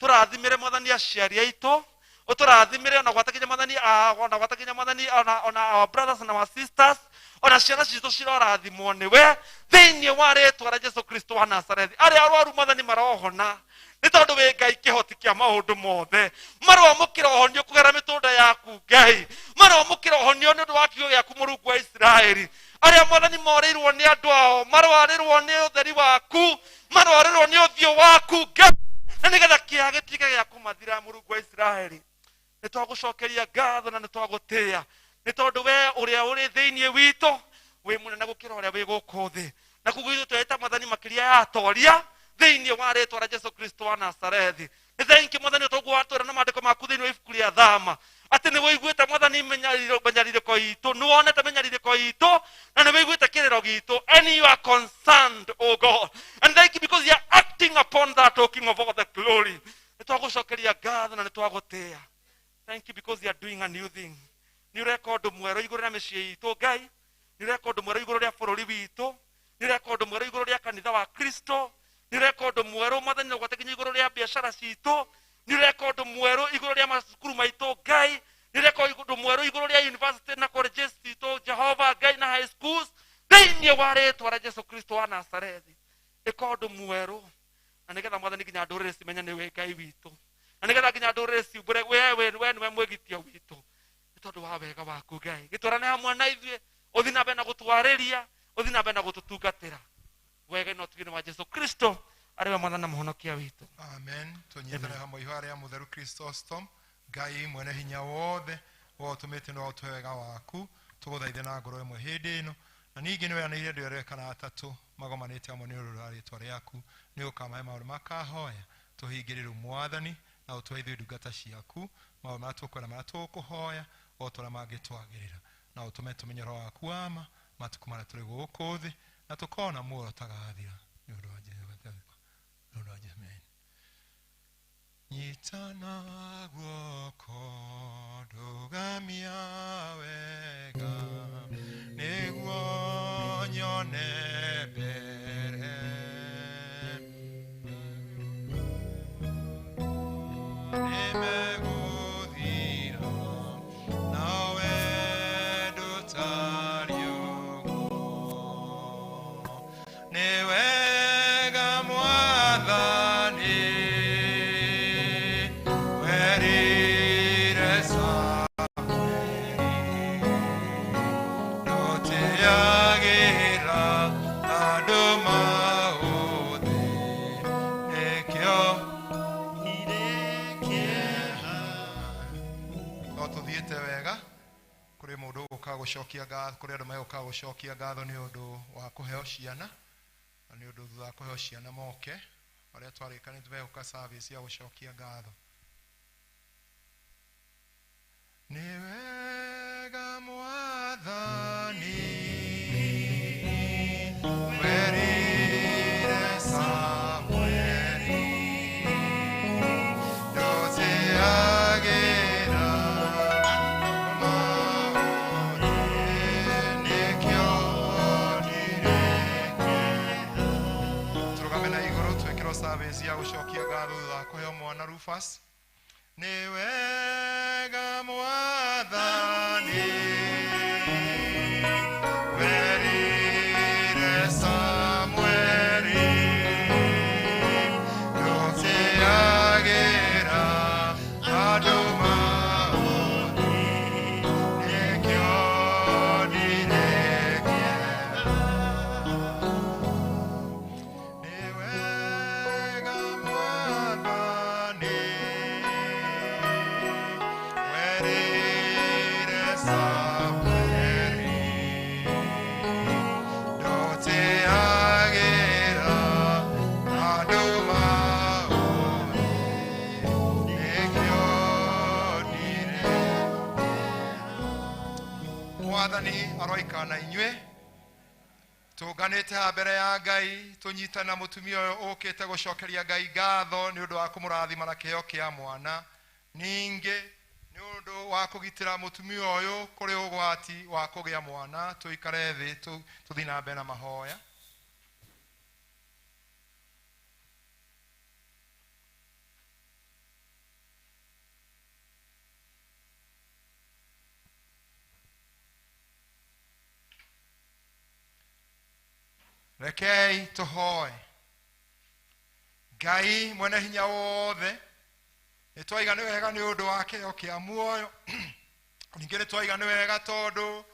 Tũrathimĩre Mwathani aciari aitũ, ũtũrathimĩre ona gwata nginya Mwathani, ona gwata nginya Mwathani, ona our brothers and our sisters, ona ciana citũ cirorathimwo nĩwe thĩinĩ wa rĩtwa rĩa Jesu Kristo wa Nazarethi. Arĩa arwaru Mwathani marohona nĩ tondũ wĩ Ngai kĩhoti kĩa maũndũ mothe. Maroamũkĩra ũhonio kũgerera mĩtũnda yaku Ngai, maroamũkĩra ũhonio nĩ ũndũ wa kiugo gĩaku Mũrungu wa Isiraeli. Arĩa Mwathani morĩirwo nĩ andũ ao, marwarĩrwo nĩ ũtheri waku, marwarĩrwo nĩ ũthiũ waku Ngai, na nĩgetha kĩeha gĩtuĩke gĩa kũmathira Mũrungu wa Isiraeli. Nĩ twagũcokeria ngatho na nĩ twagũtĩĩa nĩ tondũ we ũrĩa ũrĩ thĩinĩ witũ wĩ mũnene gũkĩra ũrĩa wĩ gũkũ thĩ, na koguo ithuĩ tweta Mwathani makĩria ya atoria thĩinĩ wa rĩtwa rĩa Jesu Kristo wa Nazarethi. Nĩ thengi Mwathani ũtoguo watwĩra na maandĩko maku thĩinĩ wa ibuku rĩa Thama atĩ nĩ wĩiguĩte Mwathani mĩnyarirĩko itũ, nĩ wonete mĩnyarirĩko itũ na nĩ wĩiguĩte kĩrĩro gitũ, and you are concerned, O God, and thank you because you are acting upon that, O King of all the glory. Nĩ twagũcokeria ngatho na nĩ twagũtĩĩa. Thank you because you are doing a new thing. Nĩ ũreka ũndũ mwerũ igũrũ rĩa mĩciĩ itũ Ngai, nĩ ũreka ũndũ mwerũ igũrũ rĩa bũrũri witũ, nĩ ũreka ũndũ mwerũ igũrũ rĩa kanitha wa Kristo, nĩ ũreka ũndũ mwerũ Mwathani na gwata nginya igũrũ rĩa biacara citũ. Nĩ ũreka ũndũ mwerũ igũrũ rĩa macukuru maitũ Ngai. Nĩ ũreka ũndũ mwerũ igũrũ rĩa university na colleges citũ Jehova Ngai na high schools. Thĩinĩ wa rĩtwa rĩa Jesu Kristo wa Nazarethi. Ĩka ũndũ mwerũ. Na nĩgetha Mwathani nginya ndũrĩrĩ cimenye nĩwe Ngai witũ. Na nĩgetha nginya ndũrĩrĩ ciumbũre we nĩwe mwĩgitia witũ. Nĩ tondũ wa wega waku Ngai. Gĩtwarane hamwe na ithuĩ, ũthiĩ na mbere na gũtwarĩria, ũthiĩ na mbere na gũtũtungatĩra. Wega na ũtugi wa Jesu Kristo arĩ we Mwathani na Mũhonokia witũ. Amen. Tũnyitane hamwe ihoya rĩa Mũtheru Chrysostom. Ngai mwene hinya wothe, we ũtũmĩte no ũtũhe wega waku, tũgũthaithe na ngoro ĩmwe hĩndĩ ĩno. Na ningĩ nĩ weranĩire andũ erĩ kana atatũ magomanĩte hamwe nĩ ũndũ wa rĩtwa rĩaku, nĩ ũkamahe maũndũ makahoya. Tũhingĩrĩre Mwathani na ũtũhe ithuĩ ndungata ciaku maũndũ marĩa tũkwenda marĩa tũkũhoya o ta ũrĩa mangĩtwagĩrĩra, na ũtũme tũmenye ũhoro waku wa ma matukũ marĩa tũrĩ gũkũ thĩ, na tũkona muoyo ũtagathira. Nĩ ũndũ wa Jehova, nĩ ũndũ wa Jehova. Amen. Nyitana guoko ndũgamia wega, nĩguo nyone mbere. Nĩmegũthira, nawe ndũtariĩ ũguo. Nĩ wega Mwathani, werire Samweli, ndũtĩagĩra andũ maũthĩ, nĩkĩo no tũthiĩte wega. Kũrĩ mũndũ ũgũka gũcokia ngatho, kũrĩ andũ megũka gũcokia ngatho nĩ ũndũ wa kũheo ciana, na nĩ ũndũ thutha wa kũheo ciana moke arĩa twarĩkanĩte megũka service ya gũcokia ngatho. Nĩ wega Mwathani, werire Samweli, ndũtĩagĩra maũthĩ, nĩkĩo ndirĩ. Tũrũgame na igũrũ twĩkĩrwo service ya gũcokia ngatho thutha wa kũheo mwana Rufus. Nĩ wega Mwathani, werire Samweli, ndũtĩagĩra andũ maũthĩ, nĩkĩo ndirĩ kĩeha. Nĩ wega Mwathani, werire Samweli, ndũtĩagĩra andũ maũthĩ, nĩkĩo ndirĩ. Mwathani aroikara na inyuĩ. Tũnganĩte haha mbere ya Ngai tũnyitane na mũtumia ũyũ ũkĩte gũcokeria Ngai ngatho nĩ ũndũ wa kũmũrathima na kĩheo kĩa mwana, ningĩ nĩ ũndũ wa kũgitĩra mũtumia ũyũ kũrĩ ũgwati wa kũgĩa mwana. Tũikare thĩ tũthiĩ na mbere na mahoya. Rekei tũhoe. Ngai mwene hinya wothe, nĩ twaiga nĩ wega nĩ ũndũ wa kĩheo kĩa muoyo, ningĩ nĩ twaiga nĩ wega tondũ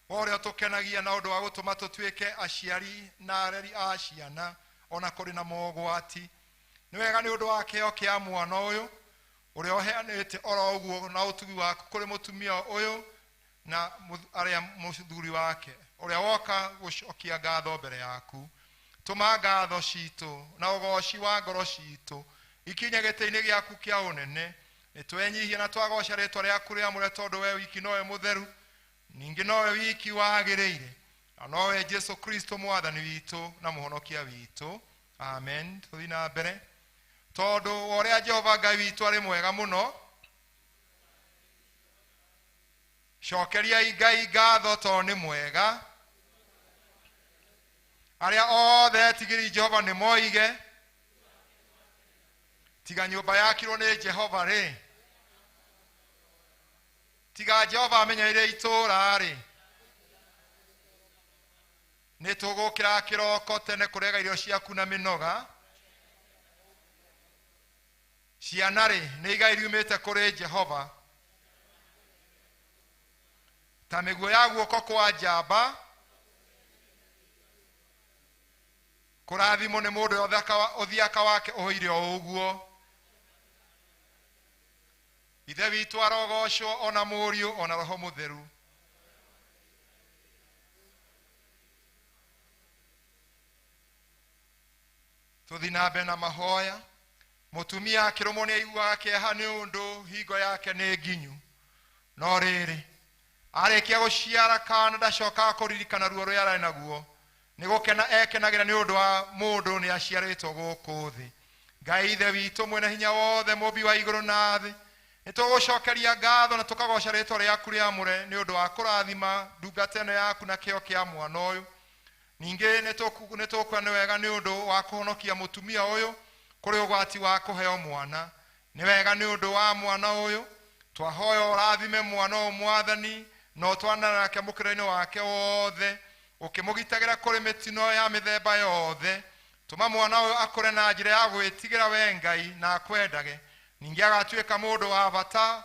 wa ũrĩa ũtũkenagia na ũndũ wa gũtũma tũtuĩke aciari na areri a ciana ona kũrĩ na mogwati. Nĩ wega nĩ ũndũ wa kĩheo kĩa mwana ũyũ ũrĩa ũheanĩte oro ũguo na ũtugi waku kũrĩ mũtumia ũyũ na arĩa mũthuri wake ũrĩa woka gũcokia ngatho mbere yaku. Tũma ngatho citũ na ũgoci wa ngoro citũ ikinye gĩtĩ-inĩ gĩaku kĩa ũnene. Nĩ twenyihia na twagoca rĩtwa rĩaku rĩamũre, tondũ we wiki nowe mũtheru, ningĩ nowe wiki wagĩrĩire, na nowe Jesu Kristo Mwathani witũ na Mũhonokia witũ. Amen. Tũthiĩ na mbere. Tondũ wa ũrĩa Jehova Ngai witũ arĩ mwega mũno, cokeriai Ngai ngatho tondũ nĩ mwega. Arĩa othe etigĩri Jehova nĩ moige. Tiga nyũmba yakirwo nĩ Jehova rĩ, tiga Jehova amenyeire itũũra rĩ, nĩ tũgũkĩra kĩroko tene kũrega irio ciaku na mĩnoga. Ciana rĩ, nĩ igai riumĩte kũrĩ Jehova, ta mĩguo ya guoko kwa njamba. Kũrathimwo nĩ mũndũ ũthiaka wake ũhũire o ũguo. Ithe witũ arogocwo ona Mũriũ ona Roho Mũtheru. Tũthiĩ na mbere na mahoya. Mũtumia akĩrũmwo nĩ aiguaga kĩeha nĩ ũndũ hingo yake nĩ nginyu, no rĩrĩ arĩkia gũciara kana ndacokaga kũririkana ruo rũrĩa arĩ naguo, nĩ gũkena ekenagĩra nĩ ũndũ wa mũndũ nĩ aciarĩtwo gũkũ thĩ. Ngai Ithe witũ mwene hinya wothe, mũmbi wa igũrũ na thĩ, nĩ tũgũcokeria ngatho na tũkagoca rĩtwa rĩaku rĩamũre nĩ ũndũ wa kũrathima ndungata ĩno yaku na kĩo kĩa mwana ũyũ. Ningĩ nĩ tũkuona nĩ wega nĩ ũndũ wa kũhonokia mũtumia ũyũ kũrĩ ũgwati wa kũheo mwana. Nĩ wega nĩ ũndũ wa mwana ũyũ, twahoya ũrathime mwana ũyũ Mwathani, na ũtwarane nake mũkĩra-inĩ wake wothe, ũkĩmũgitagĩra kũrĩ mĩtino ya mĩthemba yothe. Tũma mwana ũyũ akũre na njĩra ya gwĩtigĩra we Ngai na akwendage. Ningĩ agatuĩka mũndũ wa bata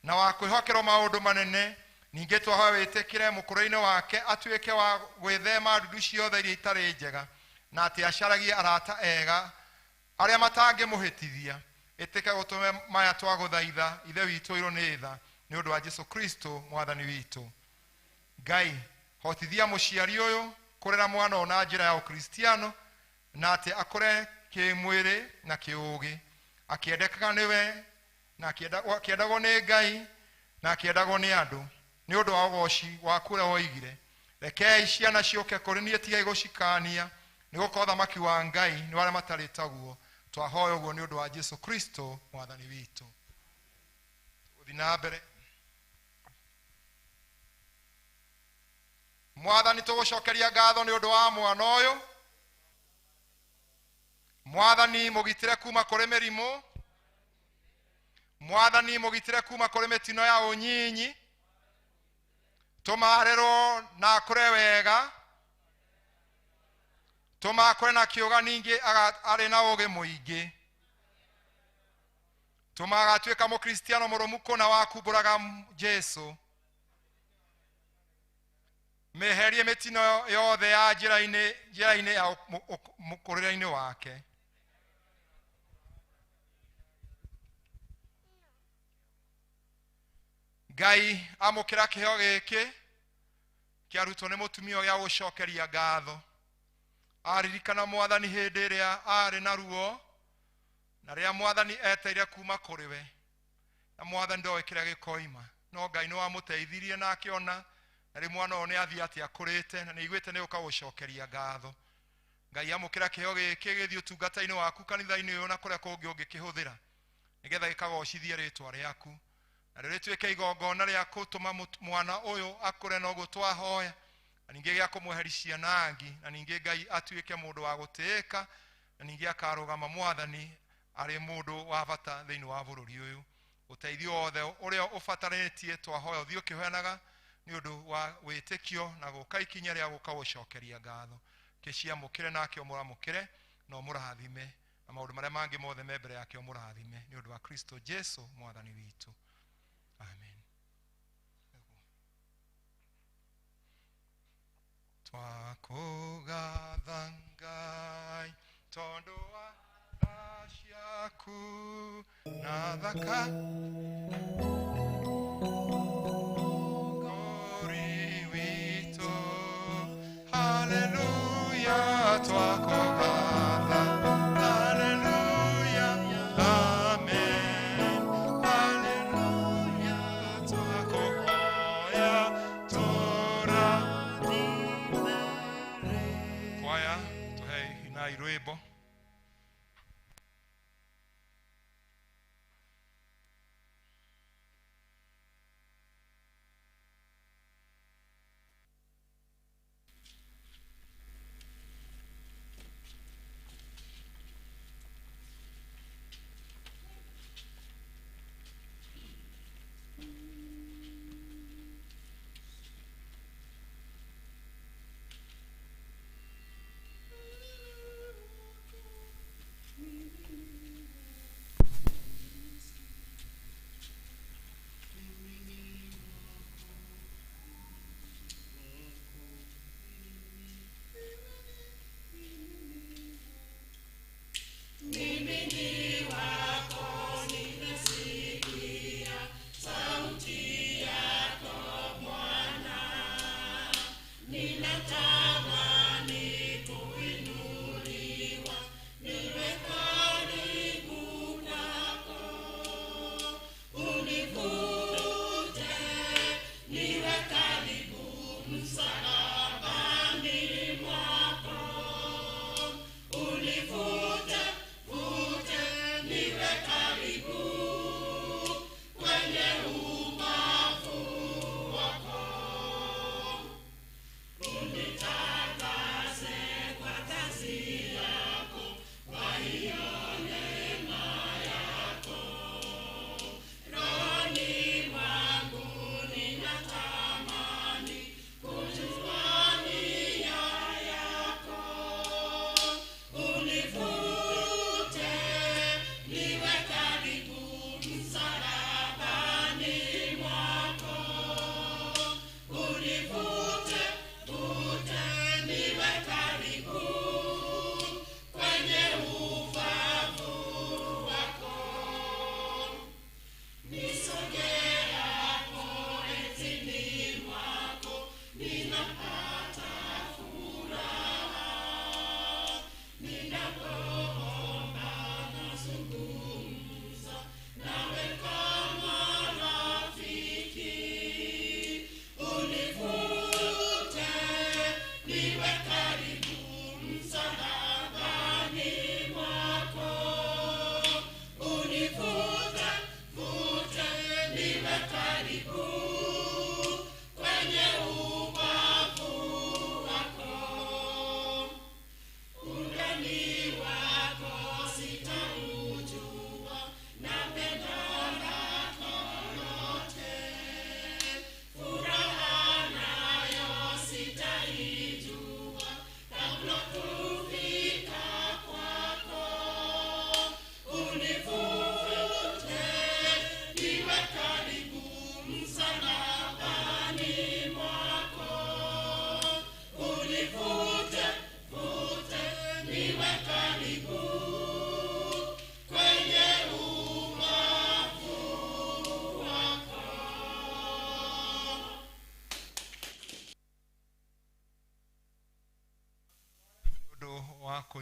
na wa kwĩhokerwo maũndũ manene. Ningĩ twahoya wĩtĩkĩre mũkũrũ-inĩ wake atuĩke wa gwĩthema ndundu ciothe iria itarĩ njega, na atĩ acaragie arata ega arĩa matangĩmũhĩtithia. Ĩtĩke gũtũme maya twagũthaitha, Ithe witũ ũirwo nĩ tha, nĩ ũndũ wa Jesũ Kristo Mwathani witũ. Ngai, hotithia mũciari ũyũ kũrera mwana ũyũ na njĩra ya ũkristiano, na atĩ akũre kĩmwĩrĩ na kĩũgĩ, akĩendekaga nĩwe na akĩendagwo nĩ Ngai na akĩendagwo nĩ andũ, nĩ ũndũ wa ũgoci waku ũrĩa woigire. Rekei ciana ciũke kũrĩ niĩ, tigai gũcikania, nĩ gũkorwo ũthamaki wa Ngai nĩ wa arĩa matarĩ taguo. Twahoya ũguo nĩ ũndũ wa Jesũ Kristo Mwathani witũ. Tũgũthiĩ na mbere. Mwathani, tũgũcokeria ngatho nĩ ũndũ wa mwana ũyũ. Mwathani, mũgitĩre kuma kũrĩ mĩrimũ. Mwathani, mũgitĩre kuma kũrĩ mĩtino ya ũnyinyi. Tũma arerwo na akũre wega. Tũma akũre na kĩũga, ningĩ arĩ na ũũgĩ mũingĩ. Tũma agatuĩka mũkristiano mũrũmu kũna wa kumbũraga Jesũ. Meherie mĩtino yothe ya njĩra-inĩ ya mũkũrĩre-inĩ wake. Ngai, amũkĩra kĩheo gĩkĩ kĩarutwo nĩ mũtumia ũyũ gĩa gũcokeria ngatho. Aririkana Mwathani hĩndĩ ĩrĩa arĩ na ruo, na rĩrĩa Mwathani eteire kuma kũrĩ we, na Mwathani ndoĩ kĩrĩa gĩkoima, no Ngai nĩ wamũteithirie na akĩona, na rĩu mwana ũyũ nĩ athiĩ atĩ akũrĩte, na nĩ aiguĩte nĩ gũka gũcokeria ngatho. Ngai, amũkĩra kĩheo gĩkĩ gĩthiĩ ũtungata-inĩ waku kanitha-inĩ ũyũ na kũrĩa kũngĩ ũngĩkĩhũthĩra, nĩgetha gĩkagocithie rĩtwa rĩaku, na rĩo rĩtuĩke igongona rĩa gũtũma mwana ũyũ akũre na ũguo twahoya, na ningĩ gĩa kũmweheria ciana angi, na ningĩ Ngai atuĩke mũndũ wa gũtĩĩka, na ningĩ akarũgama Mwathani arĩ mũndũ wa bata thĩinĩ wa bũrũri ũyũ. Ũteithio wothe ũrĩa ũbatarĩtie twahoya ũthiĩ ũkĩheanaga nĩ ũndũ wa wĩtĩkio na gũka ikinya rĩa gũka gũcokeria ngatho. Kĩciamũkĩre nake ũmũramũkĩre na ũmũrathime, na maũndũ marĩa mangĩ mothe me mbere yake ũmũrathime, nĩ ũndũ wa Kristo Jesũ Mwathani witũ. Amen. Twakũgatha Ngai tondũ wa tha ciaku na thaka Mũkũũri witũ. Haleluya, twakũgatha. Haleluya, amen. Haleluya, twakũhoya tũrathime. Kwaya, tũhe inai rwĩmbo.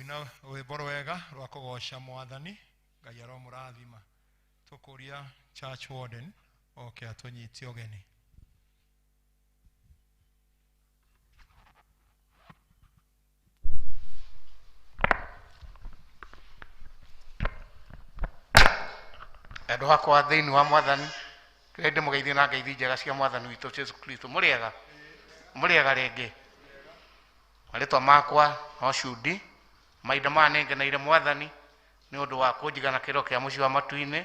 Kũina rwĩmbo rwega rwa kũgoca mwathani Ngai aromũrathima. Tũkũria church warden oke atũnyite ũgeni. Andũ hakwa thĩinĩ wa mwathani kĩrĩa ndĩmũgeithie na ngeithi njega cia mwathani witũ Jesu Kristo. Mũrĩega mũrĩega rĩngĩ. Marĩtwa makwa no Cudi. Mahinda maya nĩngeneire mwathani nĩ ũndũ wa kũnjigana kĩro kĩa mũciĩ wa matu-inĩ,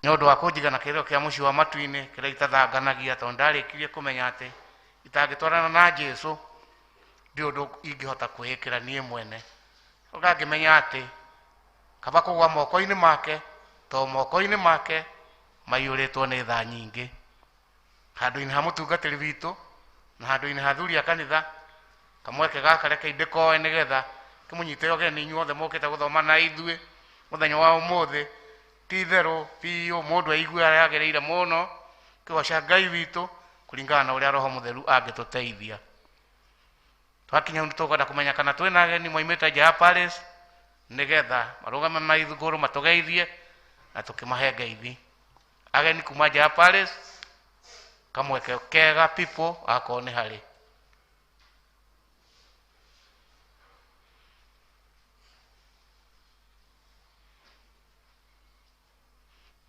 nĩ ũndũ wa kũnjigana kĩrĩro kĩa mũciĩ wa matu-inĩ kĩrĩa itathanganagia, tondũ ndarĩkirie kũmenya atĩ itangĩtwarana na Jesu ndi ũndũ ingĩhota kwĩĩkĩra niĩ mwene. Ũka ngĩmenya atĩ kaba kũgwa moko-inĩ make, tondũ moko-inĩ make maiyũrĩtwo nĩ tha nyingĩ. Handũ-inĩ ha mũtungatĩri witũ na handũ-inĩ ha athuri a kanitha, kamweke gaka reke ndĩkoe nĩgetha kĩmũnyite ũgeni inyuothe mũkĩte gũthoma na ithuĩ mũthenya wa ũmũthĩ. Ti itherũ biũ mũndũ aigue yagĩrĩire mũno kĩgoca Ngai witũ kũringana na ũrĩa Roho Mũtheru angĩtũteithia. Twakinya hau nĩtũkwenda kũmenya kana twĩna ageni moimĩte nja ya Paris nĩgetha marũgame maithũgũrũ matũgeithie na tũkĩmahe ngeithi. Ageni kuma nja ya Paris, kamweke kega people akorwo nĩ harĩ.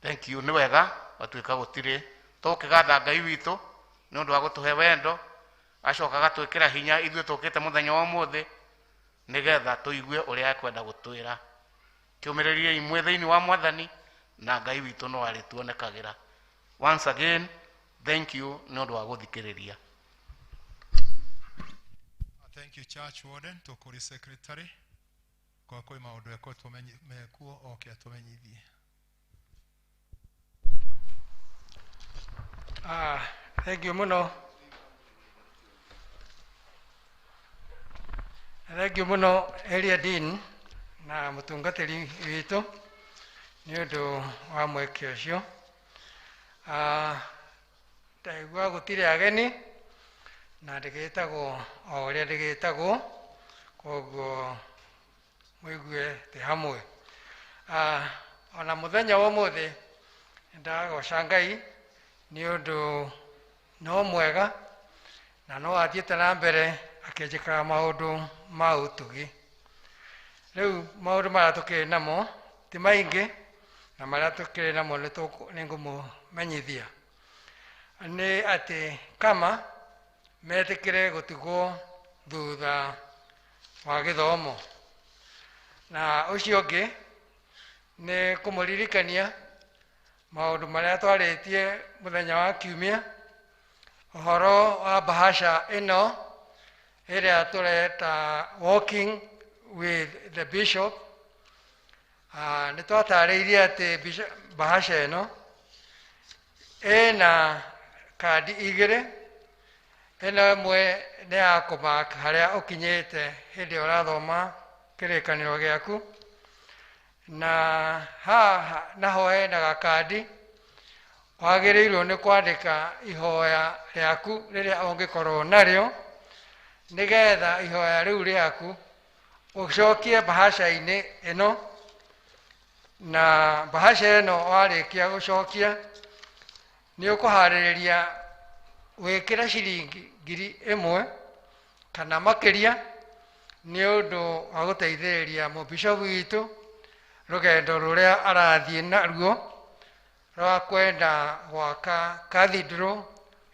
Thank you, nĩ wega gwatuĩka gũtirĩ. Tũkĩgatha Ngai witũ nĩ ũndũ wa gũtũhe wendo, acoka agatwĩkĩra hinya ithuĩ tũkĩte mũthenya wa ũmũthĩ nĩgetha tũigue ũrĩa ekwenda gũtwĩra. Kĩũmĩrĩrie imwe thĩinĩ wa mwathani na Ngai witũ no arĩtuonekagĩra. Once again, thank you nĩ ũndũ wa gũthikĩrĩria. Thank you church warden. Tũkũria secretary kwa kwĩ maũndũ ekwo mekuo oke atũmenyithie. Thank you mũno. Thank you mũno Area Dean na mũtungatĩri witũ nĩ ũndũ wa mweke ũcio. Ndaigua gũtirĩ ageni na ndĩgĩtagwo o ũrĩa ndĩgĩtagwo, koguo mũigue tĩ hamwe. Ona mũthenya wa ũmũthĩ nĩndagoca Ngai nĩ ũndũ no mwega na no athiĩte na mbere akĩnjĩkaga maũndũ ma ũtugi. Rĩu maũndũ marĩa tũkĩrĩ namo ti maingĩ, na marĩa tũkĩrĩ namo nĩ ngũmũmenyithia nĩ atĩ kama metĩkĩre gũtigwo thutha wa gĩthomo. Na ũcio ũngĩ nĩ kũmũririkania maũndũ marĩa twarĩtie mũthenya wa kiumia, ũhoro wa bahasha ĩno ĩrĩa tũreta Walking with the Bishop. Nĩ twatarĩirie atĩ bahasha ĩno ĩna kandi igĩrĩ. Ĩno ĩmwe nĩ ya kũmark harĩa ũkinyĩte hĩndĩ ĩrĩa ũrathoma kĩrĩkanĩro gĩaku, na haha naho hena gakandi wagĩrĩirwo nĩ kwandĩka ihoya rĩaku rĩrĩa ũngĩkorwo narĩo, nĩgetha ihoya rĩu rĩaku ũcokie bahasha-inĩ ĩno. Na bahasha ĩno warĩkia gũcokia nĩ ũkũharĩrĩria wĩkĩre ciringi 1,000 kana makĩria nĩ ũndũ wa gũteithĩrĩria mũbishopu witũ rũgendo rũrĩa arathiĩ naruo rwa kwenda gwaka cathedral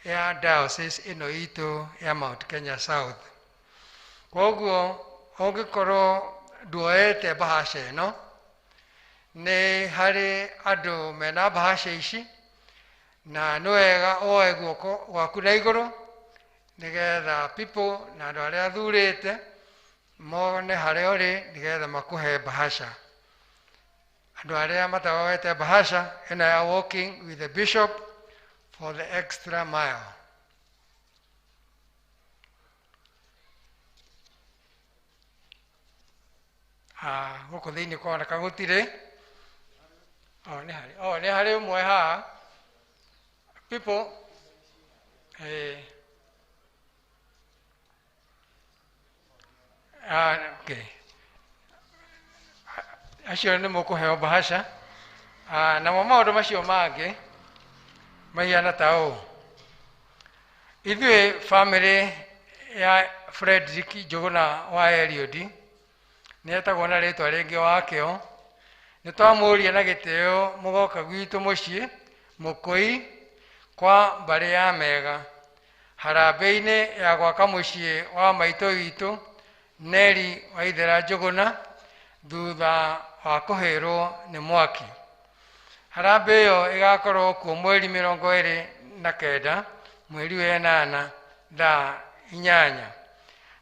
ya diocese ĩno itũ ya Mount Kenya South. Koguo ũngĩkorwo nduoete bahasha ĩno, nĩ harĩ andũ mena bahasha ici, na nĩ wega woe guoko gwaku na igũrũ nĩgetha people na andũ arĩa athurĩte mone harĩa ũrĩ nĩgetha makũhe bahasha. Andũ arĩa mataoete bahasha ĩno ya Walking with the Bishop for the extra mile. Gũkũ thĩinĩ kũroneka gũtirĩ. Nĩ harĩ ũmwe haha. People, Okay. Acio nĩ mũkũheo bahasha. Namo maũndũ macio mangĩ mahiana ta ũũ. Ithuĩ family ya Frederick Njũgũna wa Eliud nĩ etagwo na rĩtwa rĩngĩ wakĩo, nĩ twamũria na gĩtĩo mũgoka gwitũ mũciĩ Mũkũi kwa mbarĩ ya Mega harambĩ-inĩ ya gwaka mũciĩ wa maitũ witũ Neri Waithera Njũgũna thutha wa kũhĩrwo nĩ mwaki. Harambĩ ĩyo ĩgakorwo kuo mweri 29 mweri wa 8 thaa 8.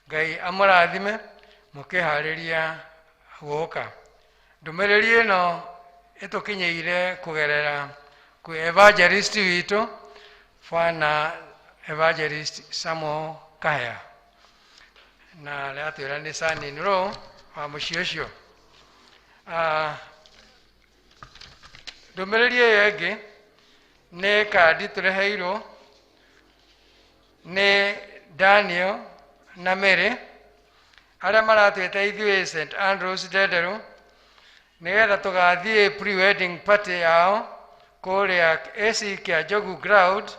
Ngai amũrathime mũkĩharĩria gũka. Ndũmĩrĩri ĩno ĩtũkinyĩire kũgerera kwĩ evangelist witũ Bwana Evangelist Samuel Kahea, na rĩatwĩra nĩ son in law wa mũciĩ ũcio. Ndũmĩrĩri ĩyo ĩngĩ nĩ kandi tũreheirwo nĩ Daniel na Mary arĩa maratwĩta ithuĩ St Andrews Ndenderũ nĩgetha tũgathiĩ pre-wedding party yao kũrĩa AC Kĩa Njogu ground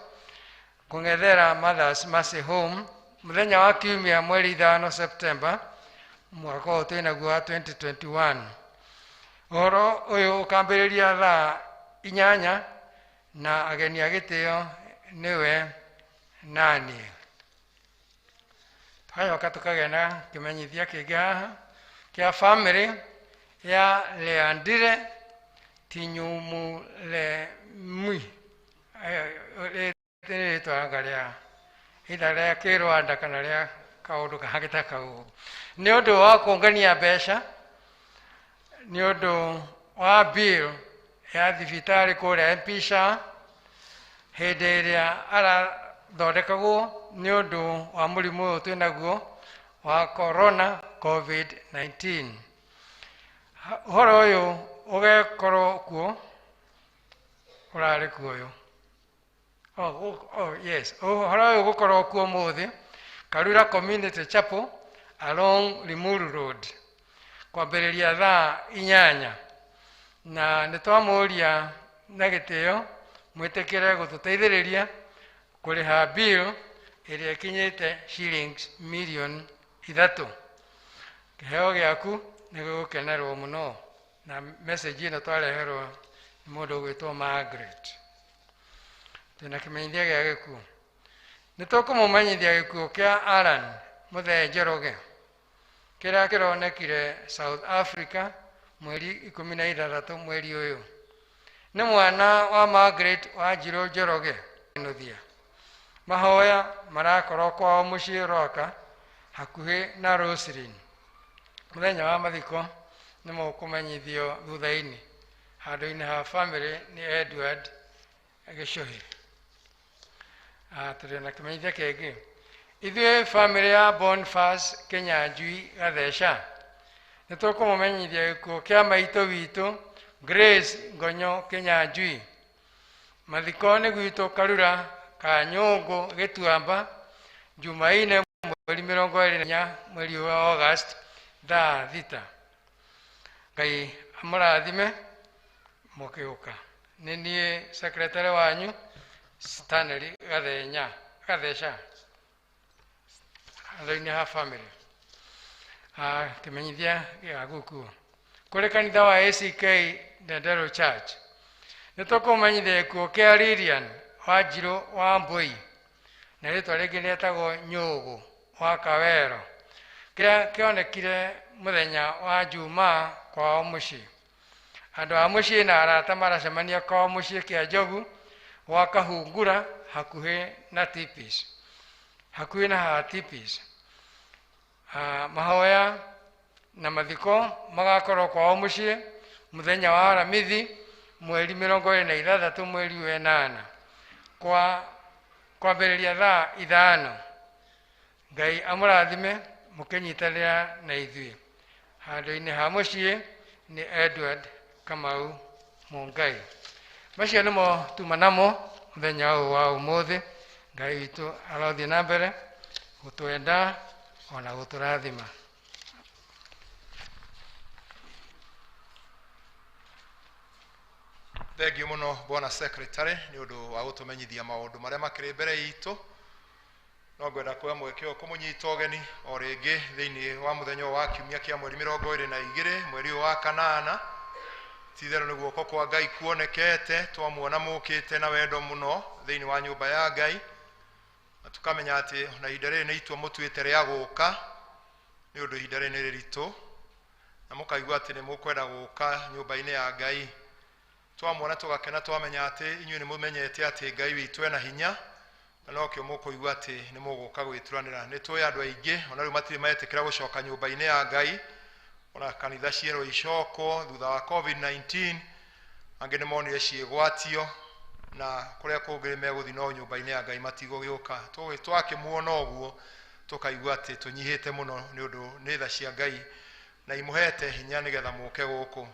kũng'ethera Mothers Mercy Home mũthenya wa kiumia mweri 5 September mwaka ũyũ twĩnaguo wa 2021. Ũhoro ũyũ ũkambĩrĩria thaa 8 na ageni a gĩtĩo nĩwe nani. Tũgacoka tũkagĩa na kĩmenyithia kĩngĩ haha kĩa family ya Leandire Tinyumulemwi. Rĩrĩ rĩtwa rĩa itha rĩa Kĩrwanda kana rĩa kaũndũ kangĩ ta kau. Nĩ ũndũ wa kũngania mbeca nĩ ũndũ wa bill ya thibitarĩ kũrĩa MP SHA hĩndĩ ĩrĩa arathondekagwo nĩ ũndũ wa mũrimũ ũyũ twĩnaguo wa corona COVID-19. Ũhoro ũyũ ũgekorwo kuo ũrarĩ kuo ũyũ. Oh, yes. Ũhoro ũyũ ũgũkorwo kuo ũmũthĩ Karura Community Chapel along Limuru Road kwambĩrĩria thaa 8, na nĩ twamũria na gĩtĩo mwĩtĩkĩre gũtũteithĩrĩria kũrĩha bill ĩrĩa ĩkinyĩte shillings mirioni 3. Kĩheo gĩaku nĩ gĩgũkenerwo mũno, na message ĩno twareherwo nĩ mũndũ ũgwĩtwo Margaret. Twĩna kĩmenyithia gĩa gĩkuũ. Nĩ tũkũmũmenyithia gĩkuũ kĩa Alan Mũthee Njoroge kĩrĩa kĩronekire South Africa mweri 16 mweri ũyũ. Nĩ mwana wa Margaret Wanjirũ Njoroge Nuthia. Mahoya marakorwo kwao mũciĩ Rwaka hakuhĩ na Roslyn. Mũthenya wa mathiko nĩ mũkũmenyithio thutha-inĩ. Handũ-inĩ ha family nĩ Edward Gĩcũhĩ. Tũrĩ na kĩmenyithia kĩngĩ. Ithuĩ family ya Boniface Kĩnyanjui Gatheca nĩ tũkũmũmenyithia gĩkuũ kĩa maitũ witũ Grace Ngonyo Kĩnyanjui. Mathiko nĩ gwitũ Karura Kanyũngũ Gĩtuamba Jumaine mweri 24 mweri wa August thaa 6. Ngai amũrathime mũkĩũka. Nĩ niĩ secretary wanyu Stanley Gathenya Gatheca andũ-inĩ ha family. Kĩmenyithia gĩa gũkuo kũrĩ kanitha wa ACK Ndenderũ Church nĩ tũkũmenyithia gĩkuũ kĩa Lilian Wanjirũ wa Mbũi na rĩtwa rĩngĩ rĩetagwo Nyũgũ wa Kawero kĩrĩa kĩonekire mũthenya wa Jumaa kwao mũciĩ. Andũ a mũciĩ na arata maracemania kwao mũciĩ kĩa Njogu gwa Kahungura hakuhĩ na Tipis, hakuhĩ na haha Tipis. Mahoya na mathiko magakorwo kwao mũciĩ mũthenya wa Aramithi mweri 26 mweri wa 8 kwa kwambĩrĩria thaa 5. Ngai amũrathime mũkĩnyitanĩra na ithuĩ. Handũ-inĩ ha mũciĩ nĩ Edward Kamau Mungai. Macio nĩmo tuma namo mũthenya ũyũ wa ũmũthĩ. Ngai witũ arothiĩ na mbere gũtwenda ona gũtũrathima. Thengiũ mũno bwana secretary nĩ ũndũ wa gũtũmenyithia maũndũ marĩa makĩrĩ mbere itũ. No ngwenda kuoya mweke ũyũ kũmũnyita ũgeni o rĩngĩ thĩinĩ wa mũthenya ũyũ wa kiumia kĩa mweri 22 mweri ũyũ wa kanana. Ti-itherũ nĩ guoko kwa Ngai kuonekete, twamuona mũkĩte na wendo mũno thĩinĩ wa nyũmba ya Ngai, na tũkamenya atĩ ona ihinda rĩrĩ nĩ itua mũtuĩte rĩa gũka, nĩ ũndũ ihinda rĩrĩ nĩ rĩritũ, na mũkaigua atĩ nĩ mũkwenda gũka nyũmba-inĩ ya Ngai. Twamuona tũgakena, twamenya atĩ inyuĩ nĩ mũmenyete atĩ Ngai witũ ena hinya, na nokĩo mũkũigua atĩ nĩ mũgũka gwĩturanĩra. Nĩ tũĩ andũ aingĩ ona rĩu matirĩ metĩkĩra gũcoka nyũmba-inĩ ya Ngai, ona kanitha cierwo icokwo thutha wa COVID-19, angĩ nĩ monire ciĩgwatio na kũrĩa kũngĩ megũthiĩ no nyũmba-inĩ ya Ngai matigũgĩũka. Twakĩmuona ũguo tũkaigua atĩ tũnyihĩte mũno nĩ ũndũ nĩ tha cia Ngai na imũhete hinya nĩgetha mũke gũkũ.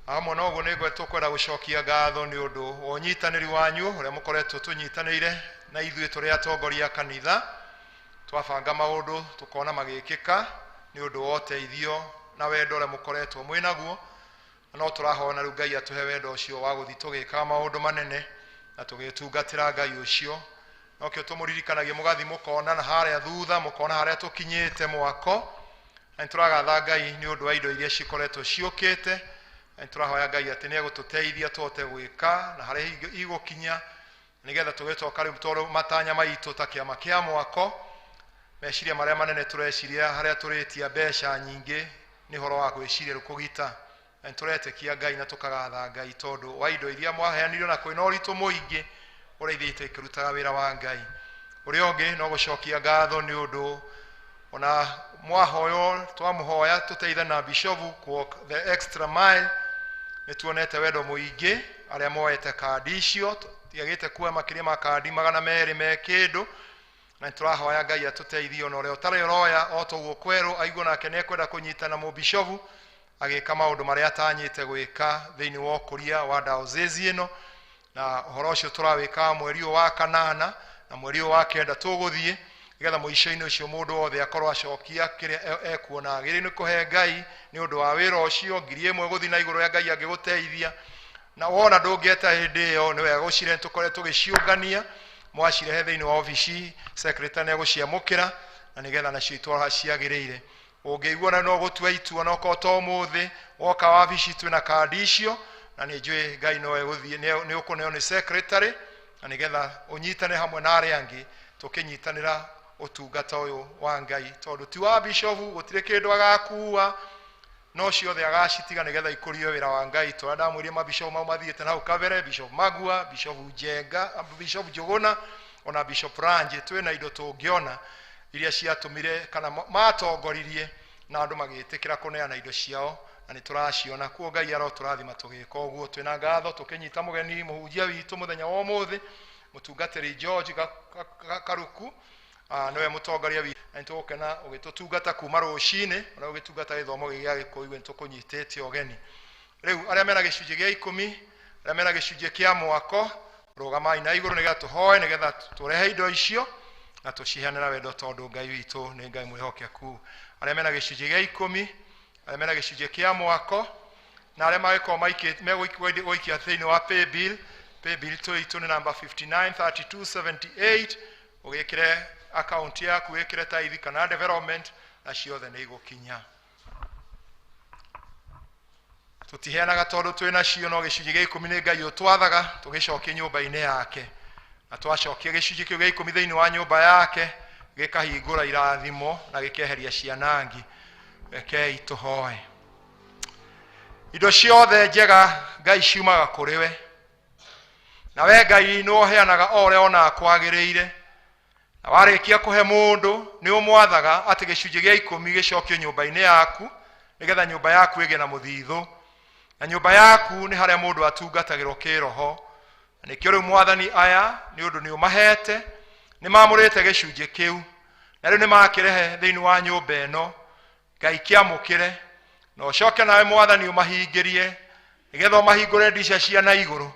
Hamwe na ũguo nĩ tũkwenda gũcokia ngatho nĩ ũndũ wa ũnyitanĩri wanyu ũrĩa mũkoretwo tũnyitanĩire na ithuĩ tũrĩ atongoria a kanitha. Twabanga maũndũ tũkona magĩkĩka nĩ ũndũ wa ũteithio na wendo ũrĩa mũkoretwo mwĩ naguo, na no tũrahoya na rĩu Ngai atũhe wendo ũcio wa gũthiĩ tũgĩkaga maũndũ manene na tũgĩtungatĩra Ngai ũcio. Nokĩo tũmũririkanagia mũgathiĩ mũkona na harĩa thutha, mũkona harĩa tũkinyĩte mwako, na nĩ tũragatha Ngai nĩ ũndũ wa indo iria cikoretwo ciũkĩte, na nĩ tũrahoya Ngai atĩ nĩ egũtũteithia tũhote gwĩka na harĩa igũkinya, nĩgetha tũgĩcoka rĩu, tondũ matanya maitũ ta kĩama kĩa mwako, meciria marĩa manene tũreciria harĩa tũrĩtia mbeca nyingĩ nĩ ũhoro wa gwĩciria rĩu kũgita, na nĩ tũretĩkia Ngai na tũkagatha Ngai tondũ wa indo iria mwaheanire, na kwĩna ũritũ mũingĩ ũrĩa ithiĩte ikĩrutaga wĩra wa Ngai. Ũrĩa ũngĩ no gũcokia ngatho nĩ ũndũ ona mwahoywo, twamũhoya tũteithane na bishofu walk the extra mile, nĩ tuonete wendo mũingĩ arĩa moete kandi icio, tiagĩte kuoya makĩria ma kandi 200 me kĩndũ, na nĩ tũrahoya Ngai atũteithie ona ũrĩa ũtarĩ ũroya o toguo kwerũ aigue nake nĩ ekwenda kũnyitana mũbishofu agĩka maũndũ marĩa atanyĩte gwĩka thĩinĩ wa ũkũria wa diocese ĩno. Na ũhoro ũcio tũrawĩka mweri ũyũ wa kanana na mweri ũyũ wa kenda tũgũthiĩ, nĩgetha mũico-inĩ ũcio mũndũ wothe akorwo acokia kĩrĩa ekuona agĩrĩire nĩ kũhe Ngai nĩ ũndũ wa wĩra ũcio, 1000 gũthiĩ na igũrũ ya Ngai angĩgũteithia. Na wona ndũngĩeta hĩndĩ ĩyo, nĩ wega gũcirehe, tũkorwo tũgĩciũngania, mwacirehe thĩinĩ wa obici, secretary nĩegũciamũkĩra na nĩgetha nacio itwara ciagĩrĩire. Ũngĩigua na no gũtua itua no korwo to ũmũthĩ woka wabici twĩna kandi icio, na nĩ njũĩ Ngai no egũthiĩ nĩ ũkũneo nĩ secretary, na nĩgetha ũnyitane hamwe na arĩa angĩ tũkĩnyitanĩra ũtungata ũyũ wa Ngai, tondũ ti wa bishofu, gũtirĩ kĩndũ agakua, no ciothe agacitiga nĩgetha ikũrie wĩra wa Ngai. Tũrĩa ndamwĩrire mabishofu mau mathiĩte na hau kabere, Bishop Magua, Bishop Njenga, Bishop Njũgũna ona Bishop Ranji, twĩna indo tũngĩona iria ciatũmire kana matongoririe na andũ magĩtĩkĩra kũneana indo ciao, na nĩ tũraciona. Kuo Ngai arotũrathima tũgĩka ũguo. Twĩna ngatho tũkĩnyita mũgeni mũhunjia witũ mũthenya wa ũmũthĩ, mũtungatĩri George Karuku, nĩwe mũtongoria witũ, na nĩtũgũkena ũgĩtũtungata kuma rũcinĩ ona ũgĩtungata gĩthomo gĩkĩ gĩa Gĩkũyũ, nĩtũkũnyitĩte ũgeni. Rĩu arĩa mena gĩcunjĩ gĩa ikũmi, arĩa mena gĩcunjĩ kĩa mwako, rũgamai na igũrũ nĩgetha tũhoe, nĩgetha tũrehe indo icio na tũciheane na wendo, tondũ Ngai witũ nĩ Ngai mwĩhokeku. Arĩa mena gĩcunjĩ gĩa ikũmi, arĩa mena gĩcunjĩ kĩa mwako, na arĩa magĩkorwo megũikia thĩinĩ wa paybill, paybill itũ nĩ namba 593278, ũgĩkĩre akaunti yaku, wĩkĩre tithe kana development, na ciothe nĩ igũkinya. Tũtiheanaga tondũ twĩ nacio, no gĩcunjĩ gĩa ikũmi nĩ Ngai ũtwathaga tũgĩcokie nyũmba-inĩ yake, na twacokia gĩcunjĩ kĩu gĩa ikũmi thĩinĩ wa nyũmba yake, gĩkahingũra irathimo na gĩkeheria cianangi. Rekei tũhoe. Indo ciothe njega Ngai ciumaga kũrĩ we, na we Ngai nĩ ũheanaga o ũrĩa wonaga kwagĩrĩire, na warĩkia kũhe mũndũ nĩ ũmwathaga atĩ gĩcunjĩ gĩa ikũmi gĩcokio nyũmba-inĩ yaku, nĩgetha nyũmba yaku ĩgĩe na mũthithũ, na nyũmba yaku nĩ harĩa mũndũ atungatagĩrwo kĩroho. Na nĩkĩo rĩu Mwathani, aya nĩ ũndũ nĩ ũmahete, nĩ mamũrĩte gĩcunjĩ kĩu, na rĩu nĩ makĩrehe thĩinĩ wa nyũmba ĩno. Ngai, kĩamũkĩre na ũcoke nawe Mwathani ũmahingĩrie, nĩgetha ũmahingũre ndica cia na igũrũ,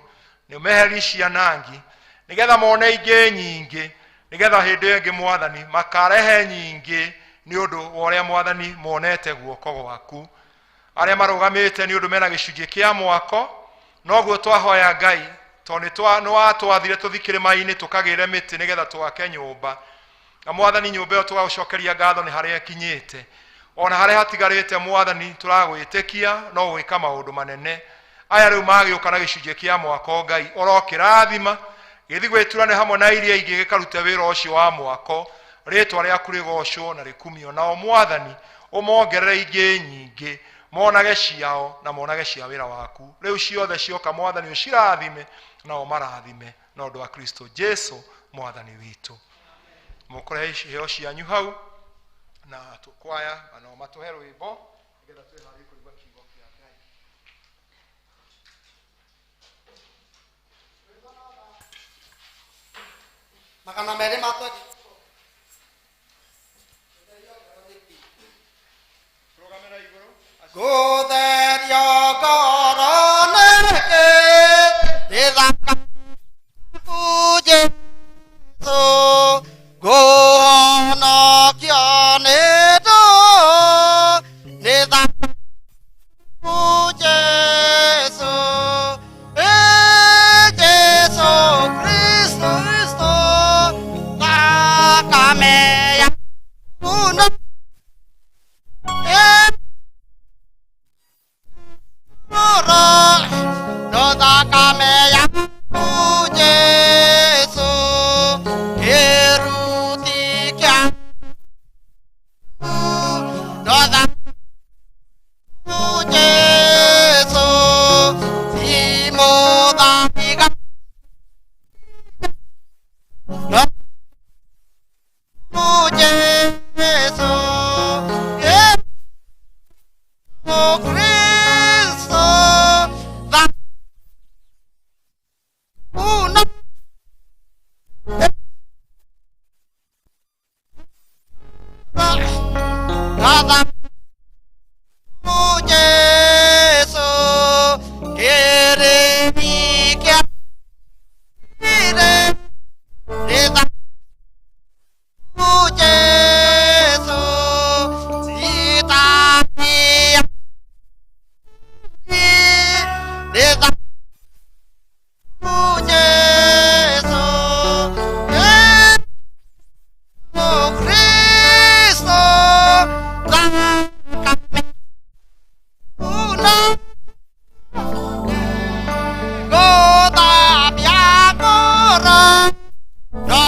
nĩ ũmeherie cianangi, nĩgetha mone ingĩ nyingĩ, nĩgetha hĩndĩ ĩyo ĩngĩ Mwathani makarehe nyingĩ nĩ ũndũ wa ũrĩa Mwathani monete guoko gwaku. Arĩa marũgamĩte nĩ ũndũ mena gĩcunjĩ kĩa mwako, Noguo twahoya Ngai tondũ nĩ watwathire tũthiĩ kĩrĩma-inĩ tũkagĩre mĩtĩ nĩgetha twake nyũmba. Na Mwathani, nyũmba ĩyo tũgagũcokeria ngatho nĩ harĩa ĩkinyĩte. Ona harĩa hatigarĩte, Mwathani, tũragwĩtĩkia no gwĩka maũndũ manene. Aya rĩu magĩũka na gĩcunjĩ kĩa mwako, Ngai ũrokĩrathima gĩthiĩ gwĩturane hamwe na iria ingĩ gĩkarute wĩra ũcio wa mwako. Rĩtwa rĩaku rĩgocwo na rĩkumio. Nao Mwathani, ũmongerere ingĩ nyingĩ, monage ciao na monage cia wĩra waku. Rĩu ciothe cioka, Mwathani, ũcirathime nao marathime na ũndũ wa Kristo Jesu Mwathani witũ. Mũkũrehe iheo cianyu hau na tũkwaya nao matũhe rwĩmbo nĩgetha twĩharĩrie kũigua kiugo kĩa Ngai. 220. Ngũtherio ngoro nĩkĩ nĩ thakame Jesũ, ngũhonokio nĩ ndũ nĩ thakame Jesũ. Ĩ Jesũ Kristo, thakame yaku no no thakame yaku Jesũ, kĩruti kĩa no thakame Jesũ, simũthaiga no Jesũ, Jesu Kristo, una Jesu kĩrĩmi kĩa nĩ Jesu itakia nĩ Jesu, Jesu Kristo, thakame una ngũthambia ngoro no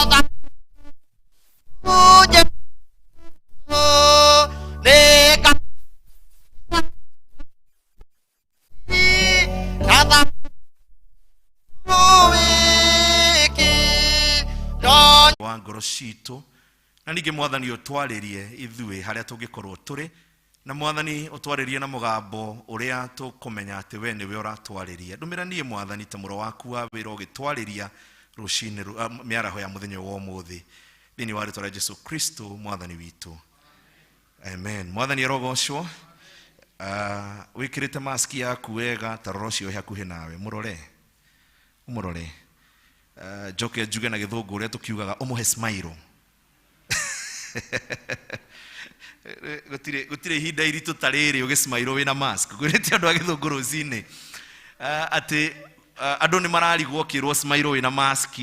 Jesu nĩ na wiki no wa ngoro citũ. Na ningĩ Mwathani, ũtwarĩrie ithuĩ harĩa tũngĩkorwo tũrĩ, na Mwathani, ũtwarĩrie na mũgambo ũrĩa tũkũmenya atĩ we nĩwe ũratwarĩria. Ndũmĩra niĩ, Mwathani, ta mũro waku wa wĩra ũgĩtwarĩria rũcinĩ mĩaraho ya mũthenya wa ũmũthĩ, thĩinĩ wa rĩtwa rĩa Jesu Kristo Mwathani witũ, amen. Mwathani arogocwo. Wĩkĩrĩte maski yaku wega, ta rora ũcio wĩ hakuhĩ nawe, mũrore, ũmũrore. Njoke njuge na gĩthũngũ ũrĩa tũkiugaga, ũmũhe smile. Gũtirĩ ihinda iritũ ta rĩrĩ ũgĩsmile wĩna mask. Ngwĩrĩte andũ a gĩthũngũ rũcinĩ atĩ andũ nĩ mararigwo ũkĩrwo smile wĩna mask,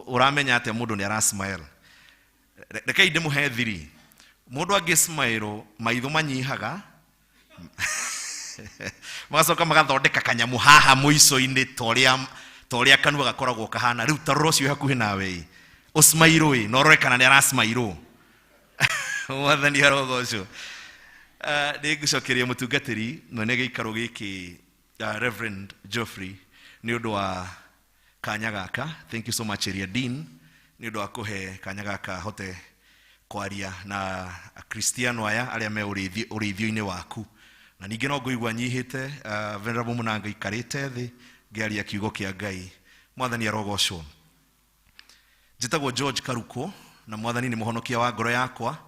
ũramenya atĩa mũndũ nĩ ara smile? Rekei ndĩmũhe thiri. Mũndũ angĩ smile, maitho manyihaga, magacoka magathondeka kanyamũ haha mũico-inĩ ta ũrĩa kanua gakoragwo kahana. Rĩu ta rora ũcio wĩ hakuhĩ nawe ĩ, ũsmile ĩ, na ũrore kana nĩ arasmile. Mwathani arogocwo. Nĩ ngũcokeria mũtungatĩri mwene gĩikaro gĩkĩ, Reverend Geoffrey, nĩ ũndũ wa kanya gaka. Thank you so much, area dean, nĩ ũndũ wa kũhe kanya gaka hote kwaria na Akristiano aya arĩa me ũrĩithio-inĩ waku. Na ningĩ no ngũigua nyihĩte, Venerable Mũnanga ikarĩte thĩ ngĩaria kiugo kĩa Ngai. Mwathani arogocwo. Njĩtagwo George Karuko, na Mwathani nĩ mũhonokia wa ngoro yakwa,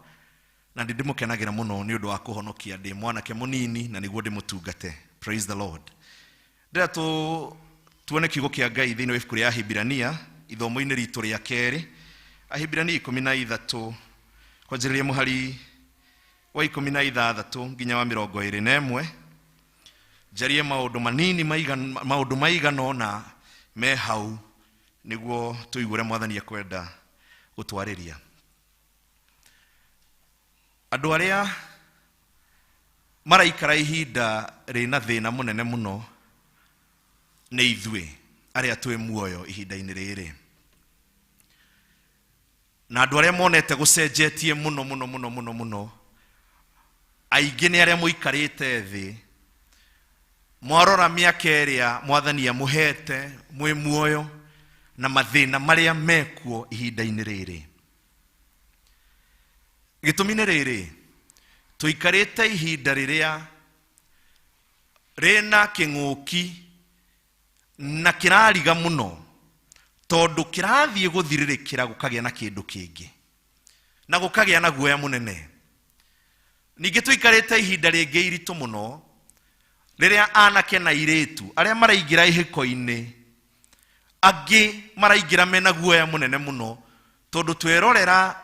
na nĩ ndĩmũkenagĩra mũno nĩ ũndũ wa kũhonokia ndĩ mwanake mũnini na nĩguo ndĩmũtungate. Praise the Lord. Ndĩrenda tuone kiugo kĩa Ngai thĩinĩ wa ibuku rĩa Ahibirania, ithomo-inĩ ritũ rĩa kerĩ, Ahibirania 13, kwanjĩrĩria mũhari wa 16 nginya wa 21. Njarie maũndũ manini maũndũ maigana ũna me hau nĩguo tũigue ũrĩa mwathani ekwenda gũtwarĩria. Andũ arĩa maraikara ihinda rĩna thĩna mũnene mũno nĩ ithuĩ arĩa twĩ muoyo ihinda-inĩ rĩrĩ, na andũ arĩa monete gũcenjetie mũno mũno mũno mũno mũno aingĩ nĩ arĩa mũikarĩte thĩ mwarora mĩaka ĩrĩa mwathani amũhete mwĩ muoyo na mathĩna marĩa mekuo ihinda-inĩ rĩrĩ. Gĩtũmi nĩ rĩrĩ, tũikarĩte ihinda rĩrĩa rĩna kĩng'ũki na kĩrariga mũno, tondũ kĩrathiĩ gũthirĩrĩkĩra gũkagĩa na kĩndũ kĩngĩ na gũkagĩa na guoya mũnene. Ningĩ tũikarĩte ihinda rĩngĩ iritũ mũno rĩrĩa anake na airĩtu arĩa maraingĩra ihiko-inĩ, angĩ maraingĩra mena guoya mũnene mũno, tondũ twerorera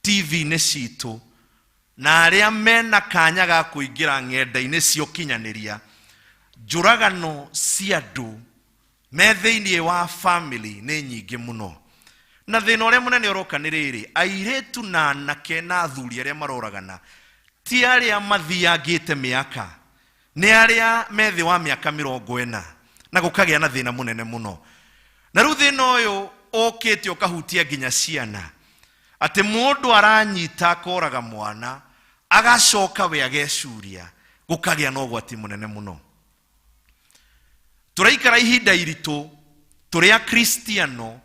TV-inĩ citũ na arĩa mena kanya ga kũingĩra ng'enda-inĩ cia ũkinyanĩria, njũragano cia andũ me thĩinĩ wa family nĩ nyingĩ mũno. Na thĩna ũrĩa mũnene ũroka nĩ rĩrĩ, airĩtu na anake na athuri arĩa maroragana ti arĩa mathiangĩte mĩaka, nĩ arĩa me thĩ wa mĩaka 40, na gũkagĩa na thĩna mũnene mũno. Na rĩu thĩna ũyũ ũkĩte ũkahutia nginya ciana, atĩ mũndũ aranyita akoraga mwana agacoka we agecuria, gũkagĩa na ũgwati mũnene mũno. Tũraikara ihinda iritũ tũrĩ akristiano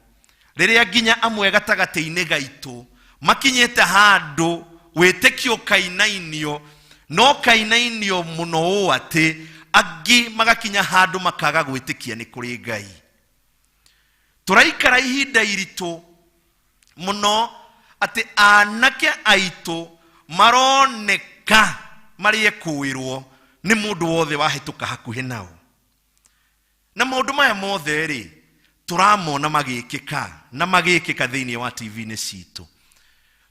rĩrĩa nginya amwe gatagatĩ-inĩ gaitũ makinyĩte handũ wĩtĩkio kainainio, no kainainio mũno ũũ atĩ angĩ magakinya handũ makaga gwĩtĩkia nĩ kũrĩ Ngai. Tũraikara ihinda iritũ mũno atĩ anake aitũ maroneka marĩ ekũĩrwo nĩ mũndũ wothe wahĩtũka hakuhĩ nao. Na maũndũ maya mothe rĩ, tũramona magĩkĩka na magĩkĩka thĩinĩ wa TV-inĩ citũ.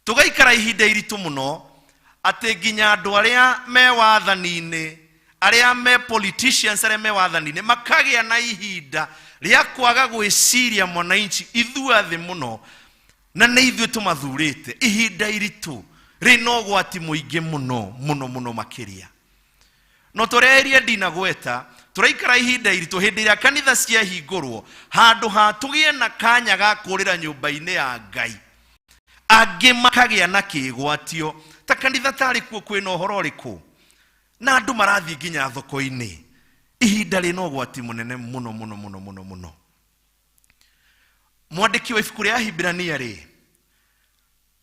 Tũgaikara ihinda iritũ mũno atĩ nginya andũ arĩa me wathani-inĩ, arĩa me politicians arĩa me wathani-inĩ makagĩa na ihinda rĩa kwaga gwĩciria mwananchi ithuĩ thĩ mũno, na nĩ ithuĩ tũmathurĩte. Ihinda iritũ rĩna ũgwati mũingĩ mũno mũno mũno makĩria. No tũreria ndinagweta, tũraikara ihinda iritũ hĩndĩ ĩrĩa kanitha ciahingũrwo, handũ ha tũgĩe na kanya ga kũrĩra nyũmba-inĩ ya Ngai, angĩ makagĩa na kĩgwatio ta kanitha tarĩ kuo kwĩna ũhoro ũrĩkũ, na andũ marathiĩ nginya thoko-inĩ. Ihinda rĩna ũgwati mũnene mũno mũno mũno mũno mũno. Mwandĩki wa ibuku rĩa Ahibirania rĩ,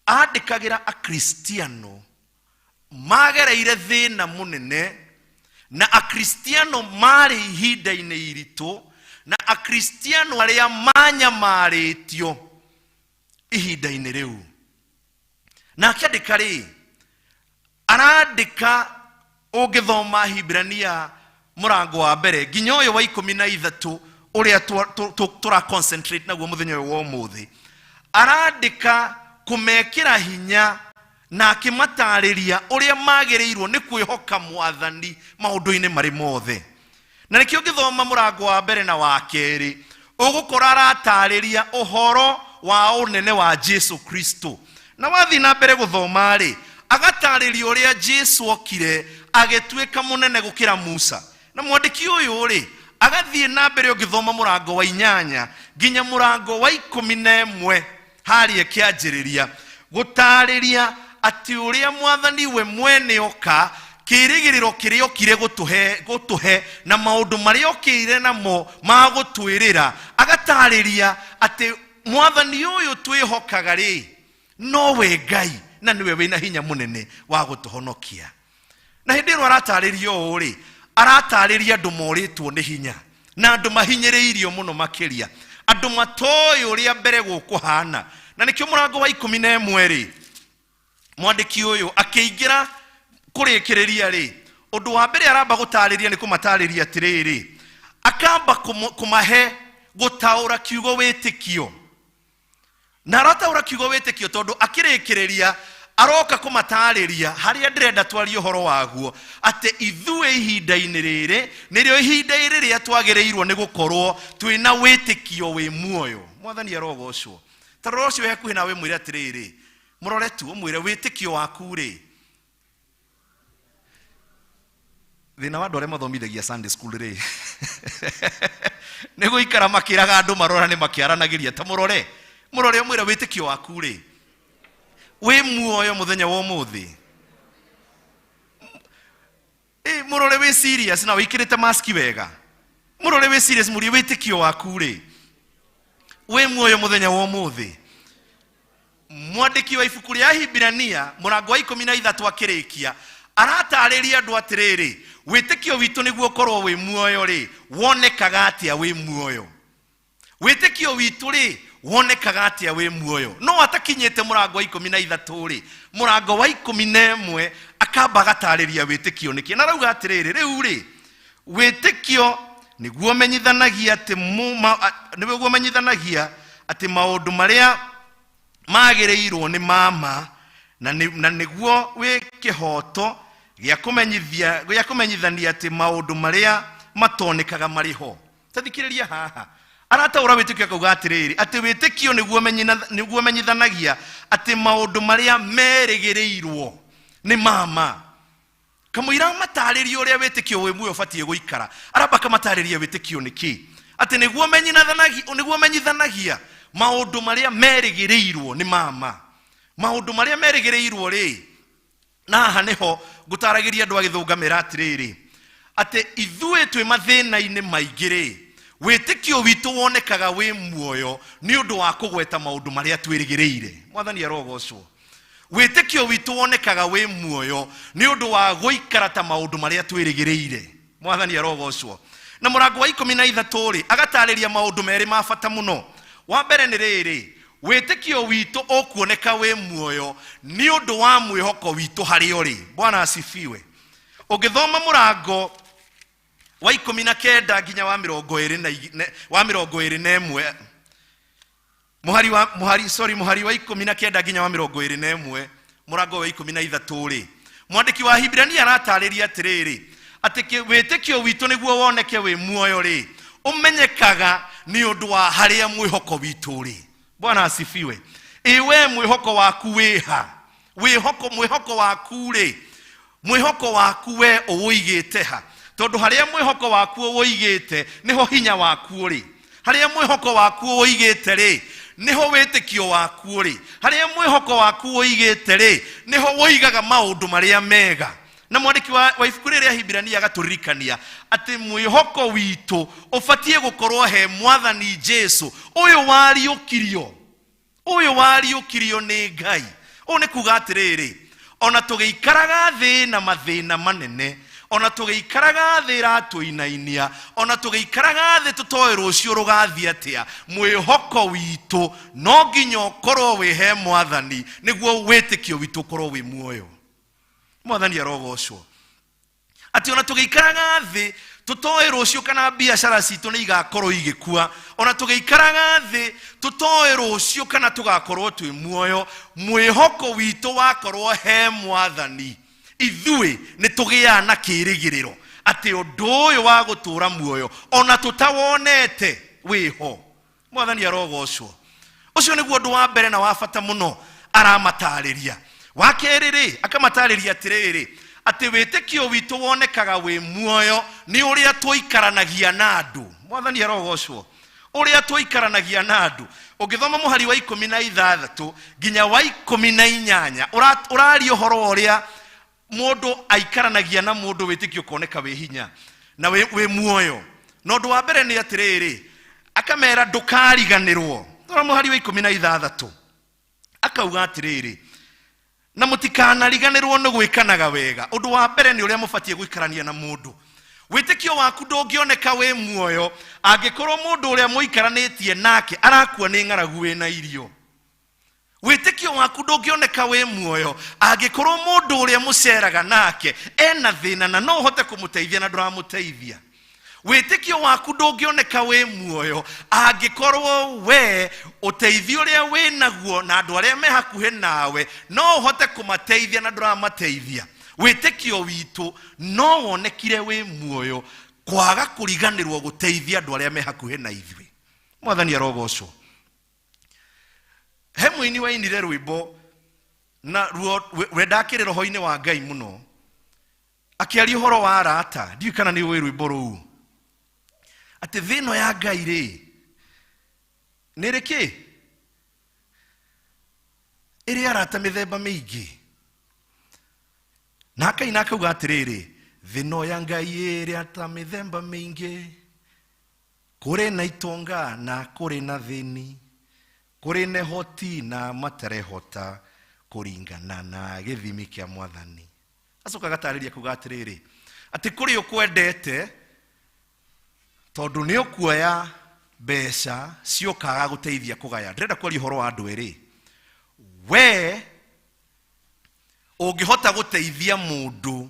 andĩkagĩra akristiano magereire thĩna mũnene, na akristiano marĩ ihinda-inĩ iritũ, na akristiano arĩa manyamarĩtio ihinda-inĩ rĩu. Na akĩandĩka rĩ, arandĩka ũngĩthoma Ahibirania mũrango wa mbere nginya ũyũ wa 13 ũrĩa tũra concentrate naguo mũthenya ũyũ wa ũmũthĩ, arandĩka kũmekĩra hinya na akĩmatarĩria ũrĩa magĩrĩirwo nĩ kwĩhoka mwathani maũndũ-inĩ marĩ mothe. Na nĩkĩo ũngĩthoma mũrango wa mbere na wa kerĩ, ũgũkora aratarĩria ũhoro wa ũnene wa Jesu Kristo. Na wathiĩ na mbere gũthoma rĩ, agatarĩria ũrĩa Jesu okire agĩtuĩka mũnene gũkĩra Musa. Na mwandĩki ũyũ rĩ, agathiĩ na mbere ũngĩthoma mũrango wa 8 nginya mũrango wa 11 harĩa kĩanjĩrĩria gũtarĩria atĩ ũrĩa mwathani we mwene oka, kĩrĩgĩrĩro kĩrĩa okire gũtũhe na maũndũ marĩa okire namo ma gũtwĩrĩra, agatarĩria atĩ mwathani ũyũ twĩhokaga rĩ, nowe Ngai na nĩwe wĩna hinya mũnene wa gũtũhonokia. Na hĩndĩ ĩno aratarĩria ũũ rĩ, aratarĩria andũ morĩtwo nĩ hinya na andũ mahinyĩrĩirio mũno makĩria, andũ matoĩ ũrĩa mbere gũkũhana. Na nĩkĩo mũrango wa 11 rĩ, mwandĩki ũyũ akĩingĩra kũrĩkĩrĩria rĩ, ũndũ wa mbere aramba gũtarĩria nĩ kũmatarĩria atĩrĩrĩ, akamba kũmahe gũtaũra kiugo wĩtĩkio. Na arataũra kiugo wĩtĩkio tondũ akĩrĩkĩrĩria Aroka kũmatarĩria harĩa ndĩrenda twarie ũhoro waguo, atĩ ithuĩ ihinda-inĩ rĩrĩ nĩrĩo ihinda rĩrĩa twagĩrĩirwo nĩ gũkorwo twĩna wĩtĩkio wĩ muoyo. Mwathani arogocwo. Ta rora ũcio wĩ hakuhĩ nawe, mwĩre atĩrĩrĩ, mũrore tu, ũmwĩre wĩtĩkio waku rĩ. Thĩna wa andũ arĩa mathomithagia Sunday school rĩ, nĩ gũikara makĩraga andũ marorane makĩaranagĩria. Ta mũrore, mũrore, ũmwĩre wĩtĩkio waku rĩ, wĩ muoyo mũthenya wa ũmũthĩ? Ĩ, mũrore wĩ serious na wĩkĩrĩte maski wega. Mũrore wĩ serious, mũrie wĩtĩkio waku rĩ, wĩ muoyo mũthenya wa ũmũthĩ? Mwandĩki wa ibuku rĩa Hibirania mũrango wa 13 akĩrĩkia aratarĩria andũ atĩrĩrĩ, wĩtĩkio witũ nĩguo ũkorwo wĩ muoyo rĩ, wonekaga atĩa wĩ muoyo? Wĩtĩkio witũ rĩ, wonekaga atĩa wĩ muoyo? No atakinyĩte mũrango wa 13 rĩ, mũrango wa 11 akamba agatarĩria wĩtĩkio nĩkĩ, na arauga atĩrĩrĩ, rĩu rĩ, wĩtĩkio nĩguo menyithanagia atĩ nĩguo menyithanagia atĩ maũndũ marĩa magĩrĩirwo nĩ mama, na nĩguo wĩ kĩhoto gĩa kũmenyithia, gĩa kũmenyithania atĩ maũndũ marĩa matonekaga marĩ ho. Tathikĩrĩria haha, arataũra wĩtĩkio akauga atĩrĩrĩ, atĩ wĩtĩkio nĩguo menyithanagia atĩ maũndũ marĩa merĩgĩrĩirwo nĩ mama. Kamũira matarĩria ũrĩa wĩtĩkio wĩ muoyo ũbatiĩ gũikara, aramba akamatarĩria wĩtĩkio nĩ kĩ, atĩ nĩguo menyithanagia maũndũ marĩa merĩgĩrĩirwo nĩ mama. Maũndũ marĩa merĩgĩrĩirwo rĩ, na haha nĩho ngũtaragĩria andũ a Gĩthũnga mera atĩrĩrĩ, atĩ ithuĩ twĩ mathĩna-inĩ maingĩ rĩ, wĩtĩkio witũ wonekaga wĩ muoyo nĩ ũndũ wa kũgweta maũndũ marĩa twĩrĩgĩrĩire. Mwathani arogocwo. Wĩtĩkio witũ wonekaga wĩ muoyo nĩ ũndũ wa gũikara ta maũndũ marĩa twĩrĩgĩrĩire. Mwathani arogocwo. Na mũrango wa 13 rĩ, agatarĩria maũndũ merĩ ma bata mũno. Wa mbere nĩ rĩrĩ, wĩtĩkio witũ ũkuoneka wĩ muoyo nĩ ũndũ wa mwĩhoko witũ harĩa ũrĩ. Bwana asifiwe. Ũngĩthoma mũrango wa 19 nginya wa mĩrongo ĩrĩ na wa 21, mũhari wa, mũhari, sorry, mũhari wa 19 nginya wa 21, mũrango wa 13 rĩ, mwandĩki wa Hibirania aratarĩria atĩrĩrĩ, atĩ wĩtĩkio witũ nĩguo woneke wĩ muoyo rĩ, ũmenyekaga nĩ ũndũ wa harĩa mwĩhoko witũ rĩ. Bwana asifiwe. Ĩ we mwĩhoko waku wĩha? Wĩhoko, mwĩhoko waku rĩ, mwĩhoko waku we ũwũigĩte ha? Tondũ harĩa mwĩhoko waku ũwũigĩte nĩho hinya waku ũrĩ. Harĩa mwĩhoko waku ũwũigĩte rĩ, nĩho wĩtĩkio waku ũrĩ. Harĩa mwĩhoko waku ũwũigĩte rĩ, nĩho ũigaga maũndũ marĩa mega. Na mwandĩki wa ibuku rĩrĩ rĩa Hibirania agatũririkania atĩ mwĩhoko witũ ũbatiĩ gũkorwo he Mwathani Jesu ũyũ wariũkirio, ũyũ wariũkirio nĩ Ngai. Ũũ nĩ kuga atĩrĩrĩ, ona tũgĩikaraga thĩ na mathĩna manene, ona tũgĩikaraga thĩ ĩratũinainia, ona tũgĩikaraga thĩ tũtoĩ rũciũ rũgathiĩ atĩa, mwĩhoko witũ no nginya ũkorwo wĩ he Mwathani nĩguo wĩtĩkio witũ ũkorwo wĩ muoyo. Mwathani arogocwo. Atĩ ona tũgĩikaraga thĩ tũtoĩ rũciũ kana biacara citũ nĩ igakorwo igĩkua, ona tũgĩikaraga thĩ tũtoĩ rũciũ kana tũgakorwo twĩ muoyo, mwĩhoko witũ wakorwo he Mwathani, ithuĩ nĩ tũgĩaga na kĩĩrĩgĩrĩro atĩ ũndũ ũyũ wa gũtũũra muoyo ona tũtawonete wĩho. Mwathani arogocwo. Ũcio nĩguo ũndũ wa mbere na wa bata mũno aramatarĩria. Wa kerĩ rĩ, akamatarĩria atĩrĩrĩ, atĩ wĩtĩkio witũ wonekaga wĩ muoyo nĩ ũrĩa tũikaranagia na andũ. Mwathani arogocwo. Ũrĩa tũikaranagia na andũ. Ũngĩthoma mũhari wa 16 nginya wa 18, ũraria ũhoro wa ũrĩa mũndũ aikaranagia na mũndũ, wĩtĩkio ũkoneka wĩ hinya na wĩ muoyo. Na ũndũ wa mbere nĩ atĩrĩrĩ, akamera ndũkariganĩrwo. Tora mũhari wa 16, akauga atĩrĩrĩ, na mũtikanariganĩrwo nĩ gwĩkanaga wega. Ũndũ wa mbere nĩ ũrĩa mũbatiĩ gũikarania na mũndũ. Wĩtĩkio waku ndũngĩoneka wĩ muoyo angĩkorwo mũndũ ũrĩa mũikaranĩtie nake arakua nĩ ng'aragu wĩna irio. Wĩtĩkio waku ndũngĩoneka wĩ muoyo angĩkorwo mũndũ ũrĩa mũceraga nake ena thĩna na no ũhote kũmũteithia na ndũramũteithia. Wĩtĩkio waku ndũngĩoneka wĩ muoyo angĩkorwo we ũteithio ũrĩa wĩ naguo na andũ arĩa me hakuhĩ nawe no ũhote kũmateithia na ndũramateithia. Wĩtĩkio witũ no wonekire wĩ muoyo kwaga kũriganĩrwo gũteithia andũ arĩa me hakuhĩ na ithuĩ. Mwathani arogocwo. He mũini wainire rwĩmbo na ruo we ndakĩrĩ roho-inĩ wa Ngai mũno, akĩaria ũhoro wa arata. Ndiũĩ kana nĩ ũĩ rwĩmbo rũu, atĩ thĩ ĩno ya Ngai rĩ nĩ ĩrĩ kĩ? Ĩrĩ arata mĩthemba mĩingĩ. Na akaina akauga atĩrĩrĩ, thĩ ĩno ya Ngai ĩrĩ ata mĩthemba mĩingĩ, kũrĩ na itonga na kũrĩ na thĩni, kũrĩ na ehoti na matarehota kũringana na gĩthimi kĩa Mwathani. Acoka agatarĩria kuga atĩrĩrĩ, atĩ kũrĩ ũkwendete tondũ nĩ ũkuoya mbeca ciokaga gũteithia kũgaya. Ndĩrenda kwaria ũhoro wa andũ erĩ. We ũngĩhota gũteithia mũndũ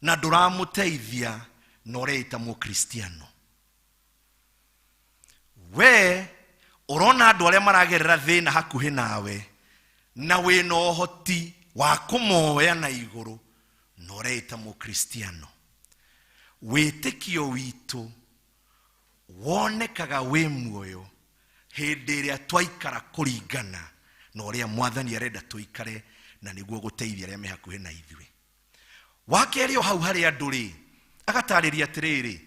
na ndũramũteithia na ũreĩta mũkristiano, we ũrona andũ arĩa maragerera thĩna hakuhĩ nawe na wĩna ũhoti wa kũmoya na igũrũ na ũreĩta mũkristiano, wĩtĩkio witũ wonekaga wĩ muoyo hĩndĩ ĩrĩa twaikara kũringana na ũrĩa Mwathani arenda tũikare, na nĩguo gũteithia arĩa me hakuhĩ na ithuĩ. Wa kerĩ o hau harĩ andũ rĩ, agatarĩria atĩrĩrĩ,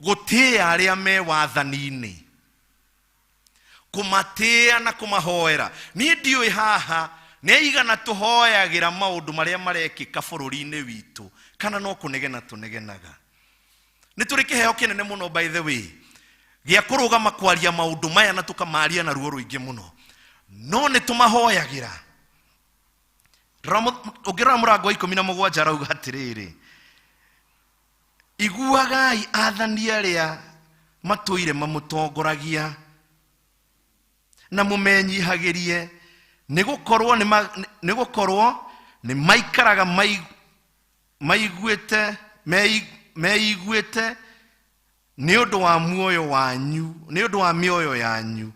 gũtĩĩa arĩa me wathani-inĩ, kũmatĩĩa na kũmahoera. Niĩ ndiũĩ haha nĩ aigana tũhoyagĩra maũndũ marĩa marekĩka bũrũri-inĩ witũ, kana no kũnegena tũnegenaga. Nĩ tũrĩ kĩheo kĩnene mũno by the way gĩa kũrũgama kwaria maũndũ maya na tũkamaria na ruo rũingĩ mũno, no nĩ tũmahoyagĩra. Ũngĩrora mũrango wa 17 arauga atĩrĩrĩ, iguagai athani arĩa matũire mamũtongoragia na mũmenyihagĩrie, nĩ gũkorwo nĩ maikaraga maiguĩte meiguĩte nĩ ũndũ wa muoyo wanyu, nĩ ũndũ wa mĩoyo yanyu,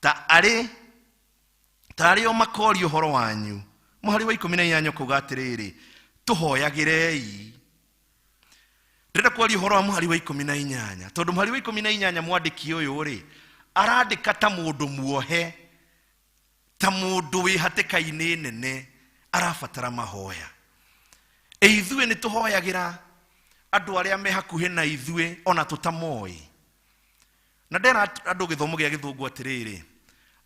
ta arĩ o makoria ũhoro wanyu. Mũhari wa 18 kuga atĩrĩrĩ, tũhoyagĩrei. Ndĩrenda kwaria ũhoro wa mũhari wa 18, tondũ mũhari wa 18 mwandĩki ũyũ rĩ arandĩka ta mũndũ muohe, ta mũndũ wĩ hatĩka-inĩ nene arabatara mahoya. Ĩ ithuĩ nĩ tũhoyagĩra andũ arĩa me hakuhĩ na ithuĩ ona tũtamoĩ? Na ndera andũ gĩthomo gĩa gĩthũngũ atĩrĩrĩ,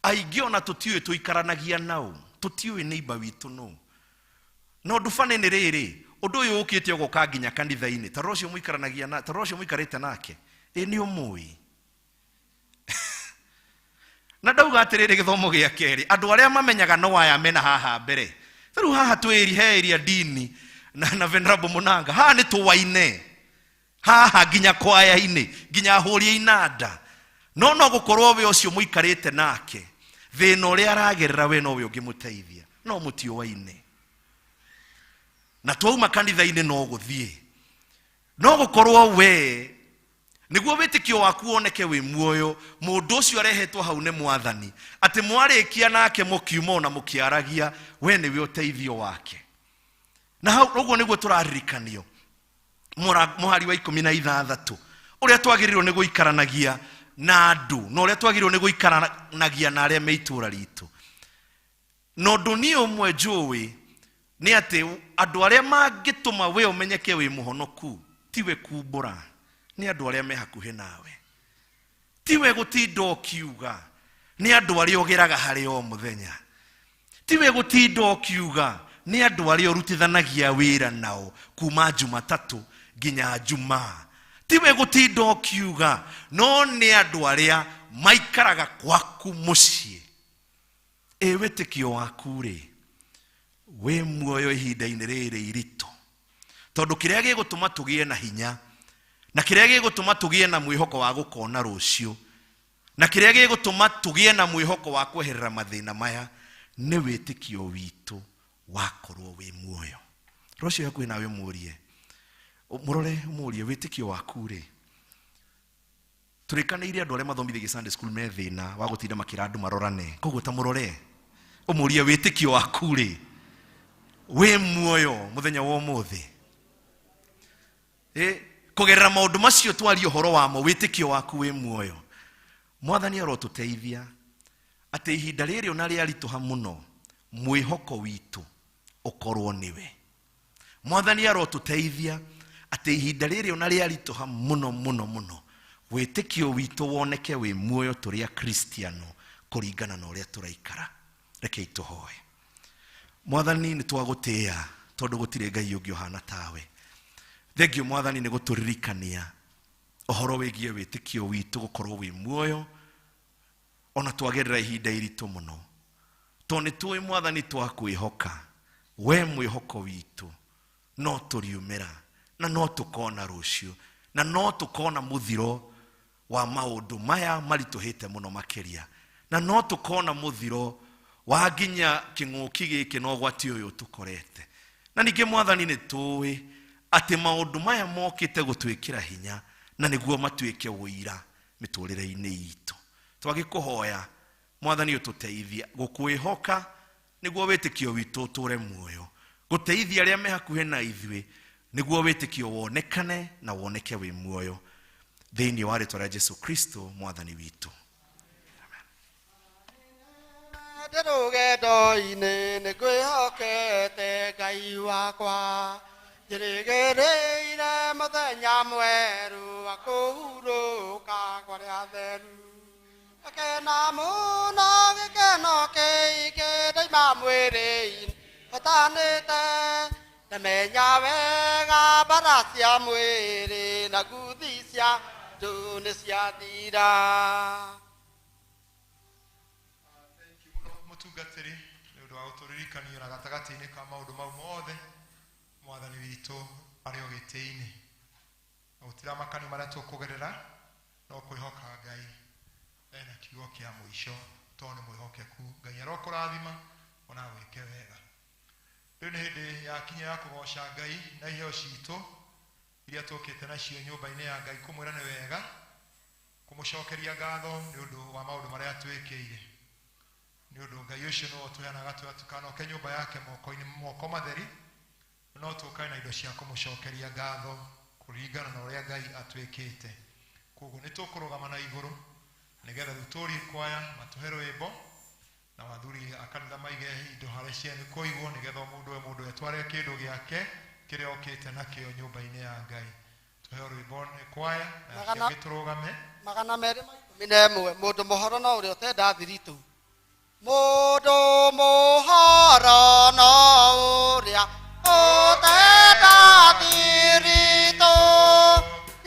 aingĩ ona tũtiũĩ tũikaranagia nao, tũtiũĩ neighbor witũ no na ũndũ bani nĩ rĩrĩ, ũndũ ũyũ ũkĩte ũgoka nginya kanitha-inĩ. Ta rora ũcio mũikaranagia na, ta rora ũcio mũikarĩte nake, ĩ nĩ ũmũĩ? Na ndauga atĩrĩrĩ, gĩthomo gĩa kerĩ, andũ arĩa mamenyaga no aya mena haha mbere. Ta rĩu haha twĩ he area dini na Venerable Mũnanga, haha nĩ tũwaine haha nginya kwaya-inĩ, nginya ahũri a inanda, no gũkorwo we ũcio mũikarĩte nake thĩna ũrĩa aragerera we nowe ũngĩmũteithia, no mũtiũwaine. Na twauma kanitha-inĩ no gũthiĩ, no gũkorwo we nĩguo wĩtĩkio waku woneke wĩ muoyo, mũndũ ũcio arehetwo hau nĩ Mwathani atĩ mwarĩkia nake mũkiuma ona mũkĩaragia, we nĩwe ũteithio wake. Na hau ũguo nĩguo tũraririkanio mũhari wa 16, ũrĩa twagĩrĩirwo nĩ gũikaranagia na andũ na ũrĩa twagĩrĩirwo nĩ gũikaranagia na arĩa me itũũra ritũ. Na ũndũ niĩ ũmwe njũĩ nĩ atĩ andũ arĩa mangĩtũma we ũmenyeke wĩ mũhonoku tiwe kumbũra, nĩ andũ arĩa me hakuhĩ nawe. Tiwe gũtinda ũkiuga, nĩ andũ arĩa ũgeraga harĩ o mũthenya. Tiwe gũtinda ũkiuga, nĩ andũ arĩa ũrutithanagia wĩra nao kuma Jumatatũ nginya Jumaa. Tiwe gũtinda ũkiuga, no nĩ andũ arĩa maikaraga kwaku mũciĩ. Ĩ wĩtĩkio waku rĩ wĩ muoyo ihinda-inĩ rĩrĩ iritũ? Tondũ kĩrĩa gĩgũtũma tũgĩe na hinya, na kĩrĩa gĩgũtũma tũgĩe na mwĩhoko wa gũkona rũciũ, na kĩrĩa gĩgũtũma tũgĩe na mwĩhoko wa kweherera mathĩna maya, nĩ wĩtĩkio witũ wakorwo wĩ muoyo. Rũciũ hakuhĩ nawe ũmũrie. Mũrore ũmũrie wĩtĩkio waku rĩ. Tũrĩkanĩire andũ arĩa mathomithagia Sunday school me thĩna wa gũtinda makĩra andũ marorane. Koguo ta mũrore ũmũrie wĩtĩkio waku rĩ, wĩ muoyo mũthenya wa ũmũthĩ. Kũgerera maũndũ macio twaria ũhoro wamo, wĩtĩkio waku wĩ muoyo. Mwathani arotũteithia atĩ ihinda rĩrĩ ona rĩaritũha mũno, mwĩhoko witũ ũkorwo nĩwe. Mwathani arotũteithia atĩ ihinda rĩrĩ ona rĩaritũha mũno mũno mũno, wĩtĩkio witũ woneke wĩ muoyo tũrĩ Akristiano kũringana na ũrĩa tũraikara. Rekei tũhoe. Mwathani, nĩ twagũtĩĩa tondũ gũtirĩ Ngai ũngĩ ũhana tawe. Thengiũ Mwathani nĩ gũtũririkania ũhoro wĩgiĩ wĩtĩkio witũ gũkorwo wĩ muoyo ona twagerera ihinda iritũ mũno, tondũ nĩ tũĩ Mwathani twakwĩhoka we mwĩhoko witũ no tũriumĩra na no tũkona rũciũ na no tũkona mũthiro wa maũndũ maya maritũhĩte mũno makĩria, na no tũkona mũthiro wa nginya kĩng'ũki gĩkĩ na ũgwati ũyũ tũkorete. Na ningĩ Mwathani nĩ tũĩ atĩ maũndũ maya mokĩte gũtwĩkĩra hinya na nĩguo matuĩke ũira mĩtũrĩre-inĩ itũ. Twagĩkũhoya Mwathani ũtũteithie gũkwĩhoka nĩguo wĩtĩkio witũ ũtũre muoyo, gũteithia arĩa me hakuhĩ na ithuĩ nĩguo wĩtĩkio wonekane na woneke wĩ muoyo, thĩinĩ wa rĩtwa rĩa Jesu Kristo Mwathani witũ. Ndĩ rũgendo-inĩ nĩ ngwĩhokete Ngai wakwa, njĩrĩgĩrĩire mũthenya mwerũ wa kũhurũka kwa arĩa atheru. Ngakena mũno gĩkeno kĩingĩ ndaima mwĩrĩ-inĩ hotanĩte, ndamenya wega mbara cia mwĩrĩ na nguthi cia ndũ nĩ ciathira. Mũtungatĩri nĩ ũndũ wa gũtũririkania na gatagatĩ-inĩ ka maũndũ mau mothe Mwathani witũ arĩ o gĩtĩ-inĩ. Na gũtiramakania marĩa tũkũgerera, no kwĩhoka Ngai ena kiugo kĩa mũico, tondũ nĩ mwĩhokeku. Ngai arokũrathima ona agwĩke wega. Rĩu nĩ hĩndĩ yakinya ya kũgoca Ngai na iheo citũ iria tũkĩte nacio nyũmba-inĩ ya Ngai, kũmwĩra nĩ wega, kũmũcokeria ngatho nĩ ũndũ wa maũndũ marĩa atwĩkĩire. Nĩ ũndũ Ngai ũcio nĩwe ũtũheanaga tũkanoke nyũmba yake moko-inĩ moko matheri, no tũkae na indo cia kũmũcokeria ngatho kũringana na ũrĩa Ngai atwĩkĩte. Koguo nĩ tũkũrũgama na igũrũ nĩgetha rĩu tũrie kwaya matũhe rwĩmbo, na athuri a kanitha maige indo harĩa ciene kũigwo, nĩgetha o mũndũ we mũndũ etware kĩndũ gĩake kĩrĩa okĩte nakĩo nyũmba-inĩ ya Ngai. Tũheo rwĩmbo nĩ kwaya na Magana acio angĩ tũrũgame. 211 mũndũ mũhoro no ũrĩa ũtenda thiritũ. Mũndũ mũhoro no ũrĩa ũtenda thiritũ,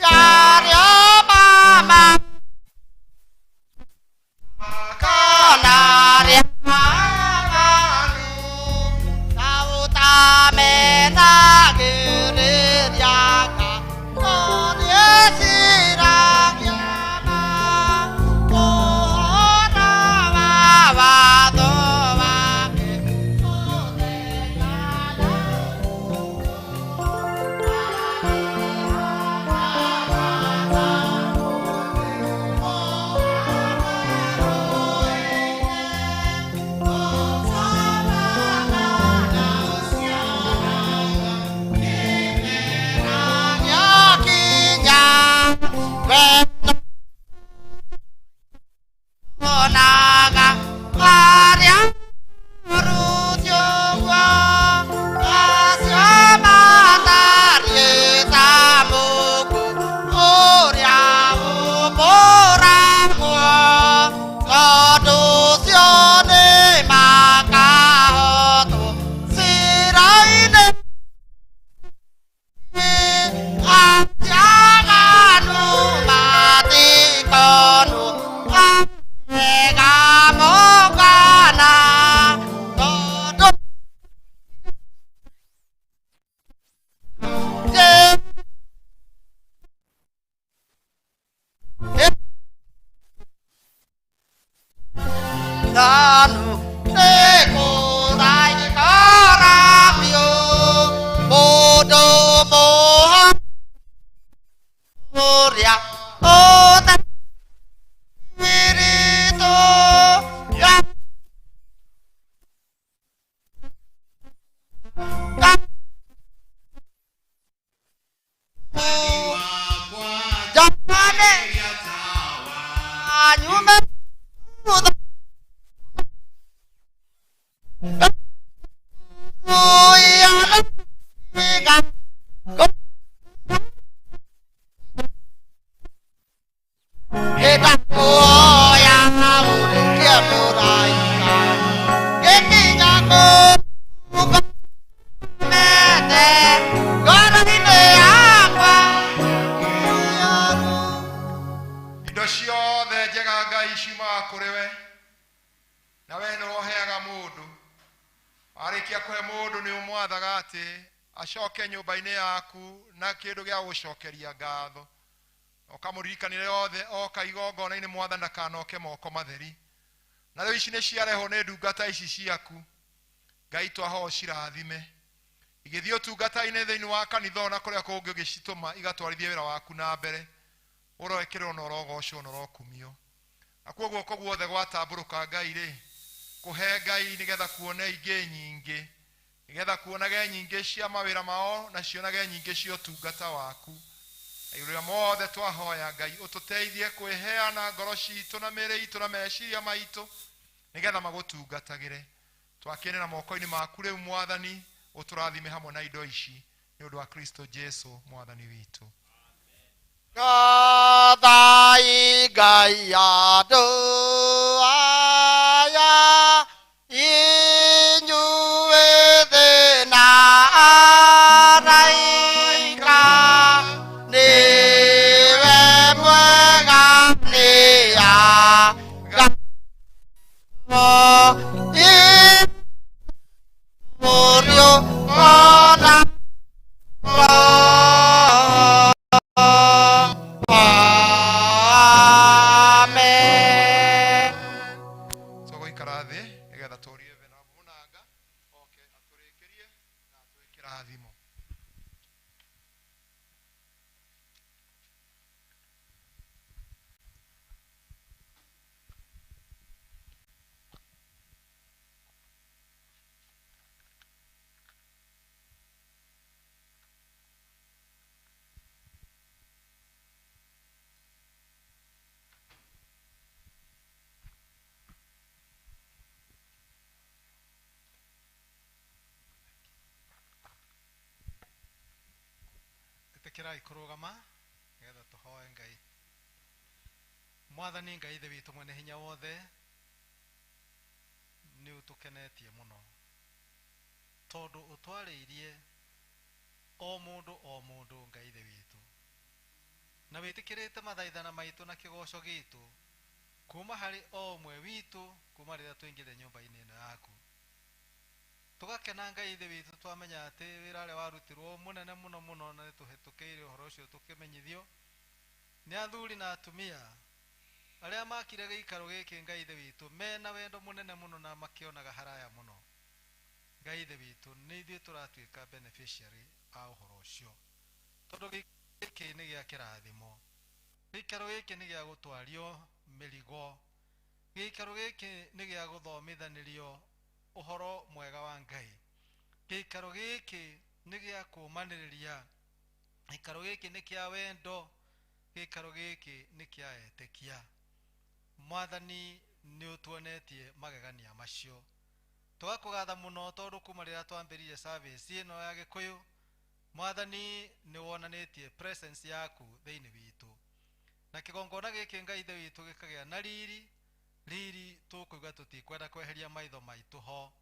yarĩa mama kana arĩa aganu, ta ũtamenagĩrĩria no nĩeciragia ma ũhoro wa watho wake. Gĩakinya we onaga arĩa rũciũ guo, acio matariĩ ta mũkũ ũrĩa ũmbũragwo, tondũ ũcio nĩ makahotwo ciira-inĩ. Aciaganu matikonwo wega mũkana, tondũ Thanu nĩ kũraikara biũ mũndũ mũhoro. Jane nyume Indo ciothe njega Ngai ciumaga kũrĩ we, na we nĩwe ũheaga mũndũ. Warĩkia kũhe mũndũ nĩ ũmwathaga atĩ acoke nyũmba-inĩ yaku na kĩndũ gĩa gũcokeria ngatho. Ũkamũririkanĩre othe oka igongona-inĩ mwathani ndakanoke moko matheri. Na rĩu ici nĩ ciarehwo nĩ ndungata ici ciaku. Ngai twahoya ũcirathime. Igĩthiĩ ũtungata-inĩ thĩinĩ wa kanitha ona kũrĩa kũngĩ ũgĩcitũma igatwarithie wĩra waku na mbere. Ũroekĩrwo na ũrogocwo na ũrokumio. Nakuo guoko guothe gwatambũrũka Ngai rĩ, kũhe Ngai nĩgetha kuone ingĩ nyingĩ, nĩgetha kuonage nyingĩ cia mawĩra mao na cionage nyingĩ cia ũtungata waku. Na igũrũ rĩa mothe twahoya Ngai ũtũteithie kwĩheana ngoro citũ na mĩĩrĩ itũ na meciria maitũ nĩgetha magũtungatagĩre. Twakenera moko-inĩ maku rĩu Mwathani, ũtũrathime hamwe na indo ici nĩ ũndũ wa Kristo Jesu Mwathani witũ. Gathai Ngai andũ aya inyuĩ thĩ na araika, nĩwe mwega nĩ Mũriũ ona Amen. Tũgũikara thĩ nĩgetha tũrie Venerable Mũnanga oke atũrĩkĩrie na atwĩkĩre kĩrathimo. Ĩtĩkĩrai kũrũgama nĩgetha tũhoe Ngai. Mwathani Ngai Ithe witũ mwene hinya wothe, nĩ ũtũkenetie mũno tondũ ũtwarĩirie o mũndũ o mũndũ Ngai Ithe witũ, na wĩtĩkĩrĩte mathaithana maitũ na kĩgoco gitũ kuma harĩ o ũmwe witũ kuma rĩrĩa tũingĩrire nyũmba-inĩ ĩno yaku. Tũgakena Ngai Ithe witũ twamenya atĩ wĩra ũrĩa warutirwo mũnene mũno mũno, na nĩtũhĩtũkĩire ũhoro ũcio tũkĩmenyithio nĩ athuri na atumia arĩa makire gĩikaro gĩkĩ Ngai Ithe witũ mena wendo mũnene mũno na makĩonaga haraya mũno. Ngai Ithe witũ nĩ ithuĩ tũratuĩka beneficiary a ũhoro ũcio, tondũ gĩkĩ nĩ gĩa kĩrathimo, gĩikaro gĩkĩ nĩ gĩa gũtwario mĩrigo, gĩikaro gĩkĩ nĩ gĩa gũthomithanĩrio ũhoro mwega wa Ngai, gĩikaro gĩkĩ nĩ gĩa kũũmanĩrĩria, gĩikaro gĩkĩ nĩ kĩa wendo, gĩikaro gĩkĩ nĩ kĩa etĩkia. Mwathani nĩ ũtuonetie magegania macio. Tũgakũgatha mũno tondũ kuma rĩrĩa twambĩrĩirie service ĩno ya Gĩkũyũ, Mwathani nĩ wonanĩtie presence yaku thĩinĩ witũ, na kĩgongona gĩkĩ Ngai Ithe witũ gĩkagĩa na riri riri tũkũigua tũtikwenda kweheria maitho maitũ ho,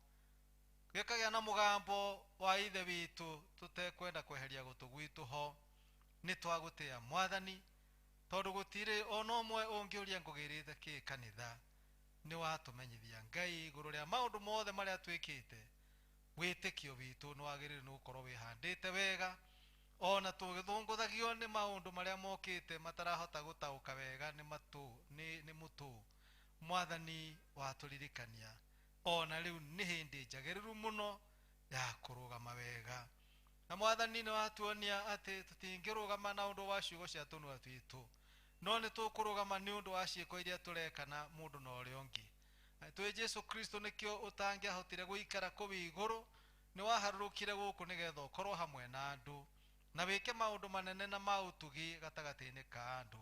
gĩkagĩa na mũgambo wa Ithe witũ tũtekwenda kweheria gũtũ gwitũ ho. Nĩ twagũtĩa Mwathani tondũ gũtirĩ ona ũmwe ũngĩũria ngũgĩrĩte kĩ kanitha. Nĩ watũmenyithia Ngai igũrũ rĩa maũndũ mothe marĩa twĩkĩte. Wĩtĩkio witũ nĩ wagĩrĩirwo nĩ gũkorwo wĩhandĩte wega, ona tũgĩthũngũthagio nĩ maũndũ marĩa mokĩte matarahota gũtaũka wega nĩ matũ nĩ mũtũ. Mwathani watũririkania ona rĩu nĩ hĩndĩ njagĩrĩru mũno ya kũrũgama wega, na Mwathani nĩ watuonia atĩ tũtingĩrũgama na ũndũ wa ciugo cia tũnua twitũ, no nĩ tũkũrũgama nĩ ũndũ wa ciĩko iria tũreka na mũndũ na ũrĩa ũngĩ. Twĩ Jesu Kristo nĩkĩo ũtangĩahotire gũikara kũu igũrũ, nĩ waharũrũkire gũkũ nĩgetha ũkorwo hamwe na andũ. Na wĩke maũndũ manene na ma ũtugi gatagatĩ-inĩ ka andũ.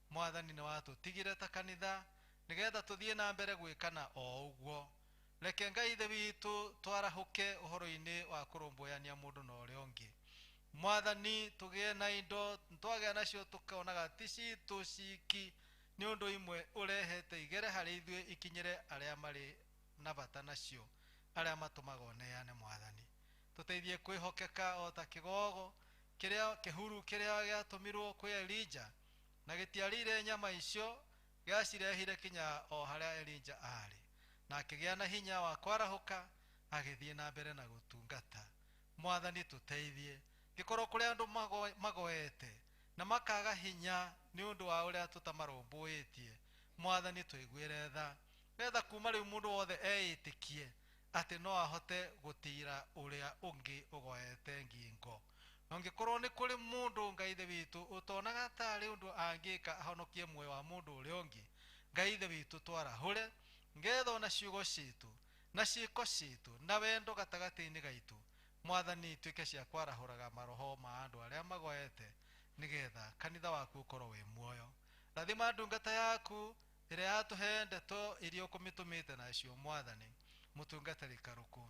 Mwathani nĩ watũtigire ta kanitha nĩgetha tũthiĩ na mbere gwĩkana o ũguo. Reke Ngai Ithe witũ twarahũke ũhoro-inĩ wa kũrũmbũyania mũndũ na ũrĩa ũngĩ. Mwathani tũgĩe na indo twagĩa nacio tũkonaga ti citũ ciki nĩ ũndũ imwe ũrehete igere harĩ ithuĩ ikinyĩre arĩa marĩ na bata nacio arĩa matũmaga ũneane. Mwathani tũteithie kwĩhokeka o ta kĩgogo kĩrĩa kĩhuru kĩrĩa gĩatũmirwo kwĩ Elija na gĩtiarĩire nyama icio gĩacirehire kinya o harĩa Elija aarĩ na akĩgĩa na hinya wa kwarahũka agĩthiĩ na mbere na gũtungata. Mwathani tũteithie gĩkorwo kũrĩ andũ magoete na makaga hinya nĩ ũndũ wa ũrĩa tũtamarũmbũĩtie. Mwathani tũiguĩre tha nĩgetha kuma rĩu mũndũ wothe eĩtĩkie atĩ no ahote gũtira ũrĩa ũngĩ ũgoete ngingo. Na ũngĩkorwo nĩ kũrĩ mũndũ Ngai Ithe witũ ũtonaga tarĩ ũndũ angĩka ahonokie muoyo wa mũndũ ũrĩa ũngĩ, Ngai Ithe witũ twarahũre ngetha ona ciugo citũ na ciĩko citũ na wendo gatagatĩ-inĩ gaitũ Mwathani ituĩke cia kwarahũraga maroho ma andũ arĩa magoete nĩgetha kanitha waku ũkorwo wĩ muoyo. Rathima ndungata yaku ĩrĩa yatũhe ndeto iria ũkũmĩtũmĩte nacio Mwathani mũtungatĩri Karũkũ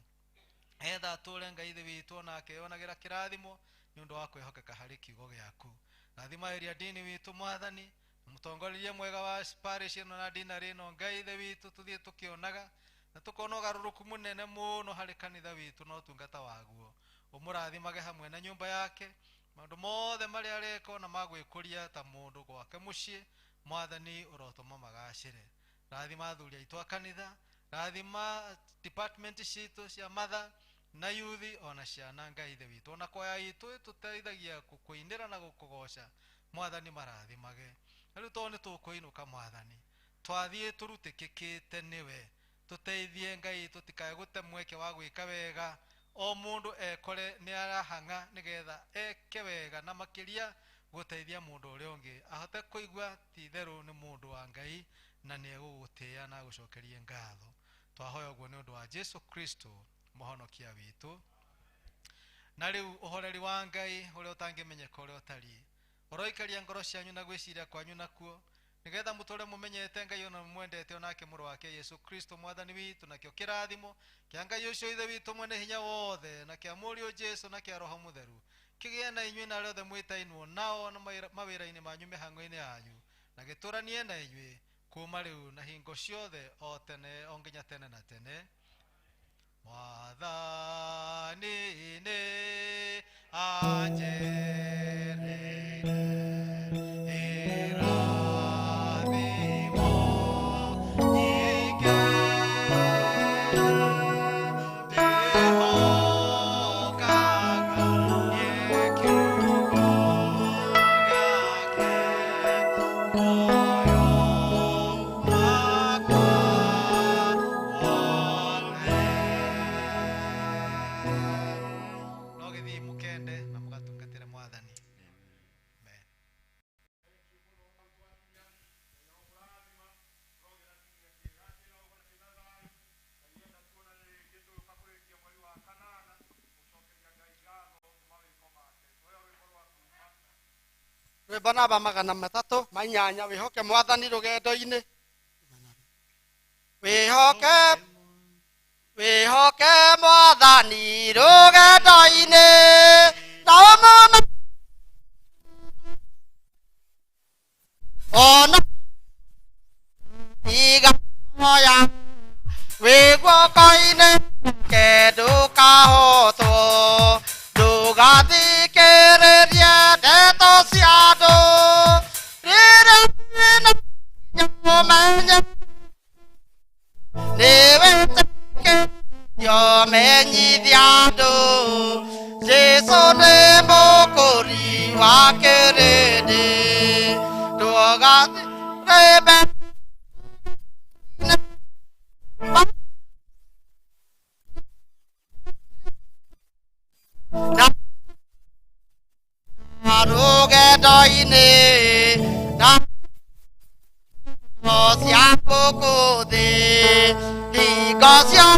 etha atũre Ngai Ithe witũ ona akeyonagĩra kĩrathimo nĩ ũndũ wa kwĩhokeka harĩ kiugo gĩaku. Rathima ĩrĩa ndini witũ Mwathani mũtongoria mwega wa parish ĩno na dinarĩ ĩno Ngai Ithe witũ tũthiĩ tũkĩonaga na tũkona ũgarũrũku mũnene mũno harĩ kanitha witũ na ũtungata waguo. Ũmũrathimage hamwe na nyũmba yake maũndũ mothe marĩa areka ona ma gwĩkũria ta mũndũ gwake mũciĩ Mwathani ũrotũma magacĩre. Rathima athuri aitũ a kanitha, rathima department citũ cia matha na yuthi ona ciana Ngai Ithe witũ ona kwaya itũ ĩtũteithagia gũkũinĩra na gũkũgoca Mwathani marathimage. Na rĩu tondũ nĩ tũkũinũka Mwathani twathiĩ tũrutĩkĩkĩte nĩwe tũteithie Ngai tũtikae gũte mweke wa gwĩka wega o mũndũ ekore nĩ arahang'a nĩgetha eke wega na makĩria gũteithia mũndũ ũrĩa ũngĩ ahote kũigua ti itherũ nĩ mũndũ wa Ngai na nĩ egũgũtĩĩa na agũcokerie ngatho. Twahoya ũguo nĩ ũndũ wa Jesu Kristo mũhonokia witũ. Na rĩu ũhoreri wa Ngai ũrĩa ũtangĩmenyeka ũrĩa ũtariĩ ũroikaria ngoro cianyu na gwĩciria kwanyu nakuo nĩgetha mũtũre mũmenyete Ngai ona mũmwendete onake mũrũ wake Yesu Kristo Mwathani witũ. Nakĩo kĩrathimo kĩa Ngai ũcio Ithe witũ mwene hinya wothe na kĩa Mũriũ Jesu na kĩa Roho Mũtheru kĩgĩe na inyuĩ na arĩa othe mwĩtainwo nao na mawĩra-inĩ manyu mĩhang'o-inĩ yanyu na gĩtũranie na inyuĩ kuma rĩu na hingo ciothe o tene o nginya tene na tene. Mwathani nĩ anjereire irathimo nyingĩ ndĩhokaga kiugo gĩake muoyo wakwa wothe. No gĩthiĩ mũkende na mũgatungatĩre Mwathani. Amen. Rwĩmbo namba 308 wĩhoke Mwathani rũgendo-inĩ. Wĩhoke wĩhoke Mwathani rũgendo-inĩ na ũmũme ona iga moya wĩ guoko-inĩ gwake ndũkahotwo ndũgathikĩrĩrie ndeto cia andũ rĩrĩa wĩna hinya ũmenye nĩ wĩtĩkĩtio menyithia andũ Jesũ nĩ mũkũri wa kĩrĩndĩ ndũgathikĩrĩrie na rũgendo-inĩ na cia gũkũ thĩ hingo cia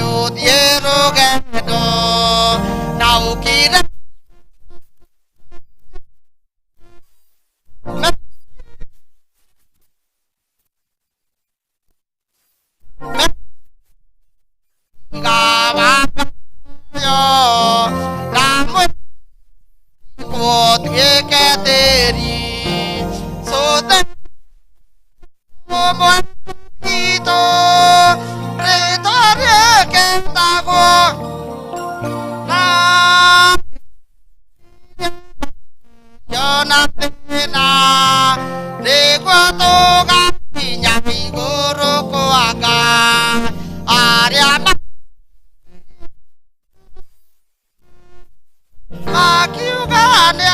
Ũthiĩ rũgendo na ũkire ngawayo na mwĩkwo tuĩke tĩri cũte ũmwe witũ rĩtwa rĩketagwo na yona thĩna nĩguo tũgakinya igũrũ kwa arĩa makiuga nĩ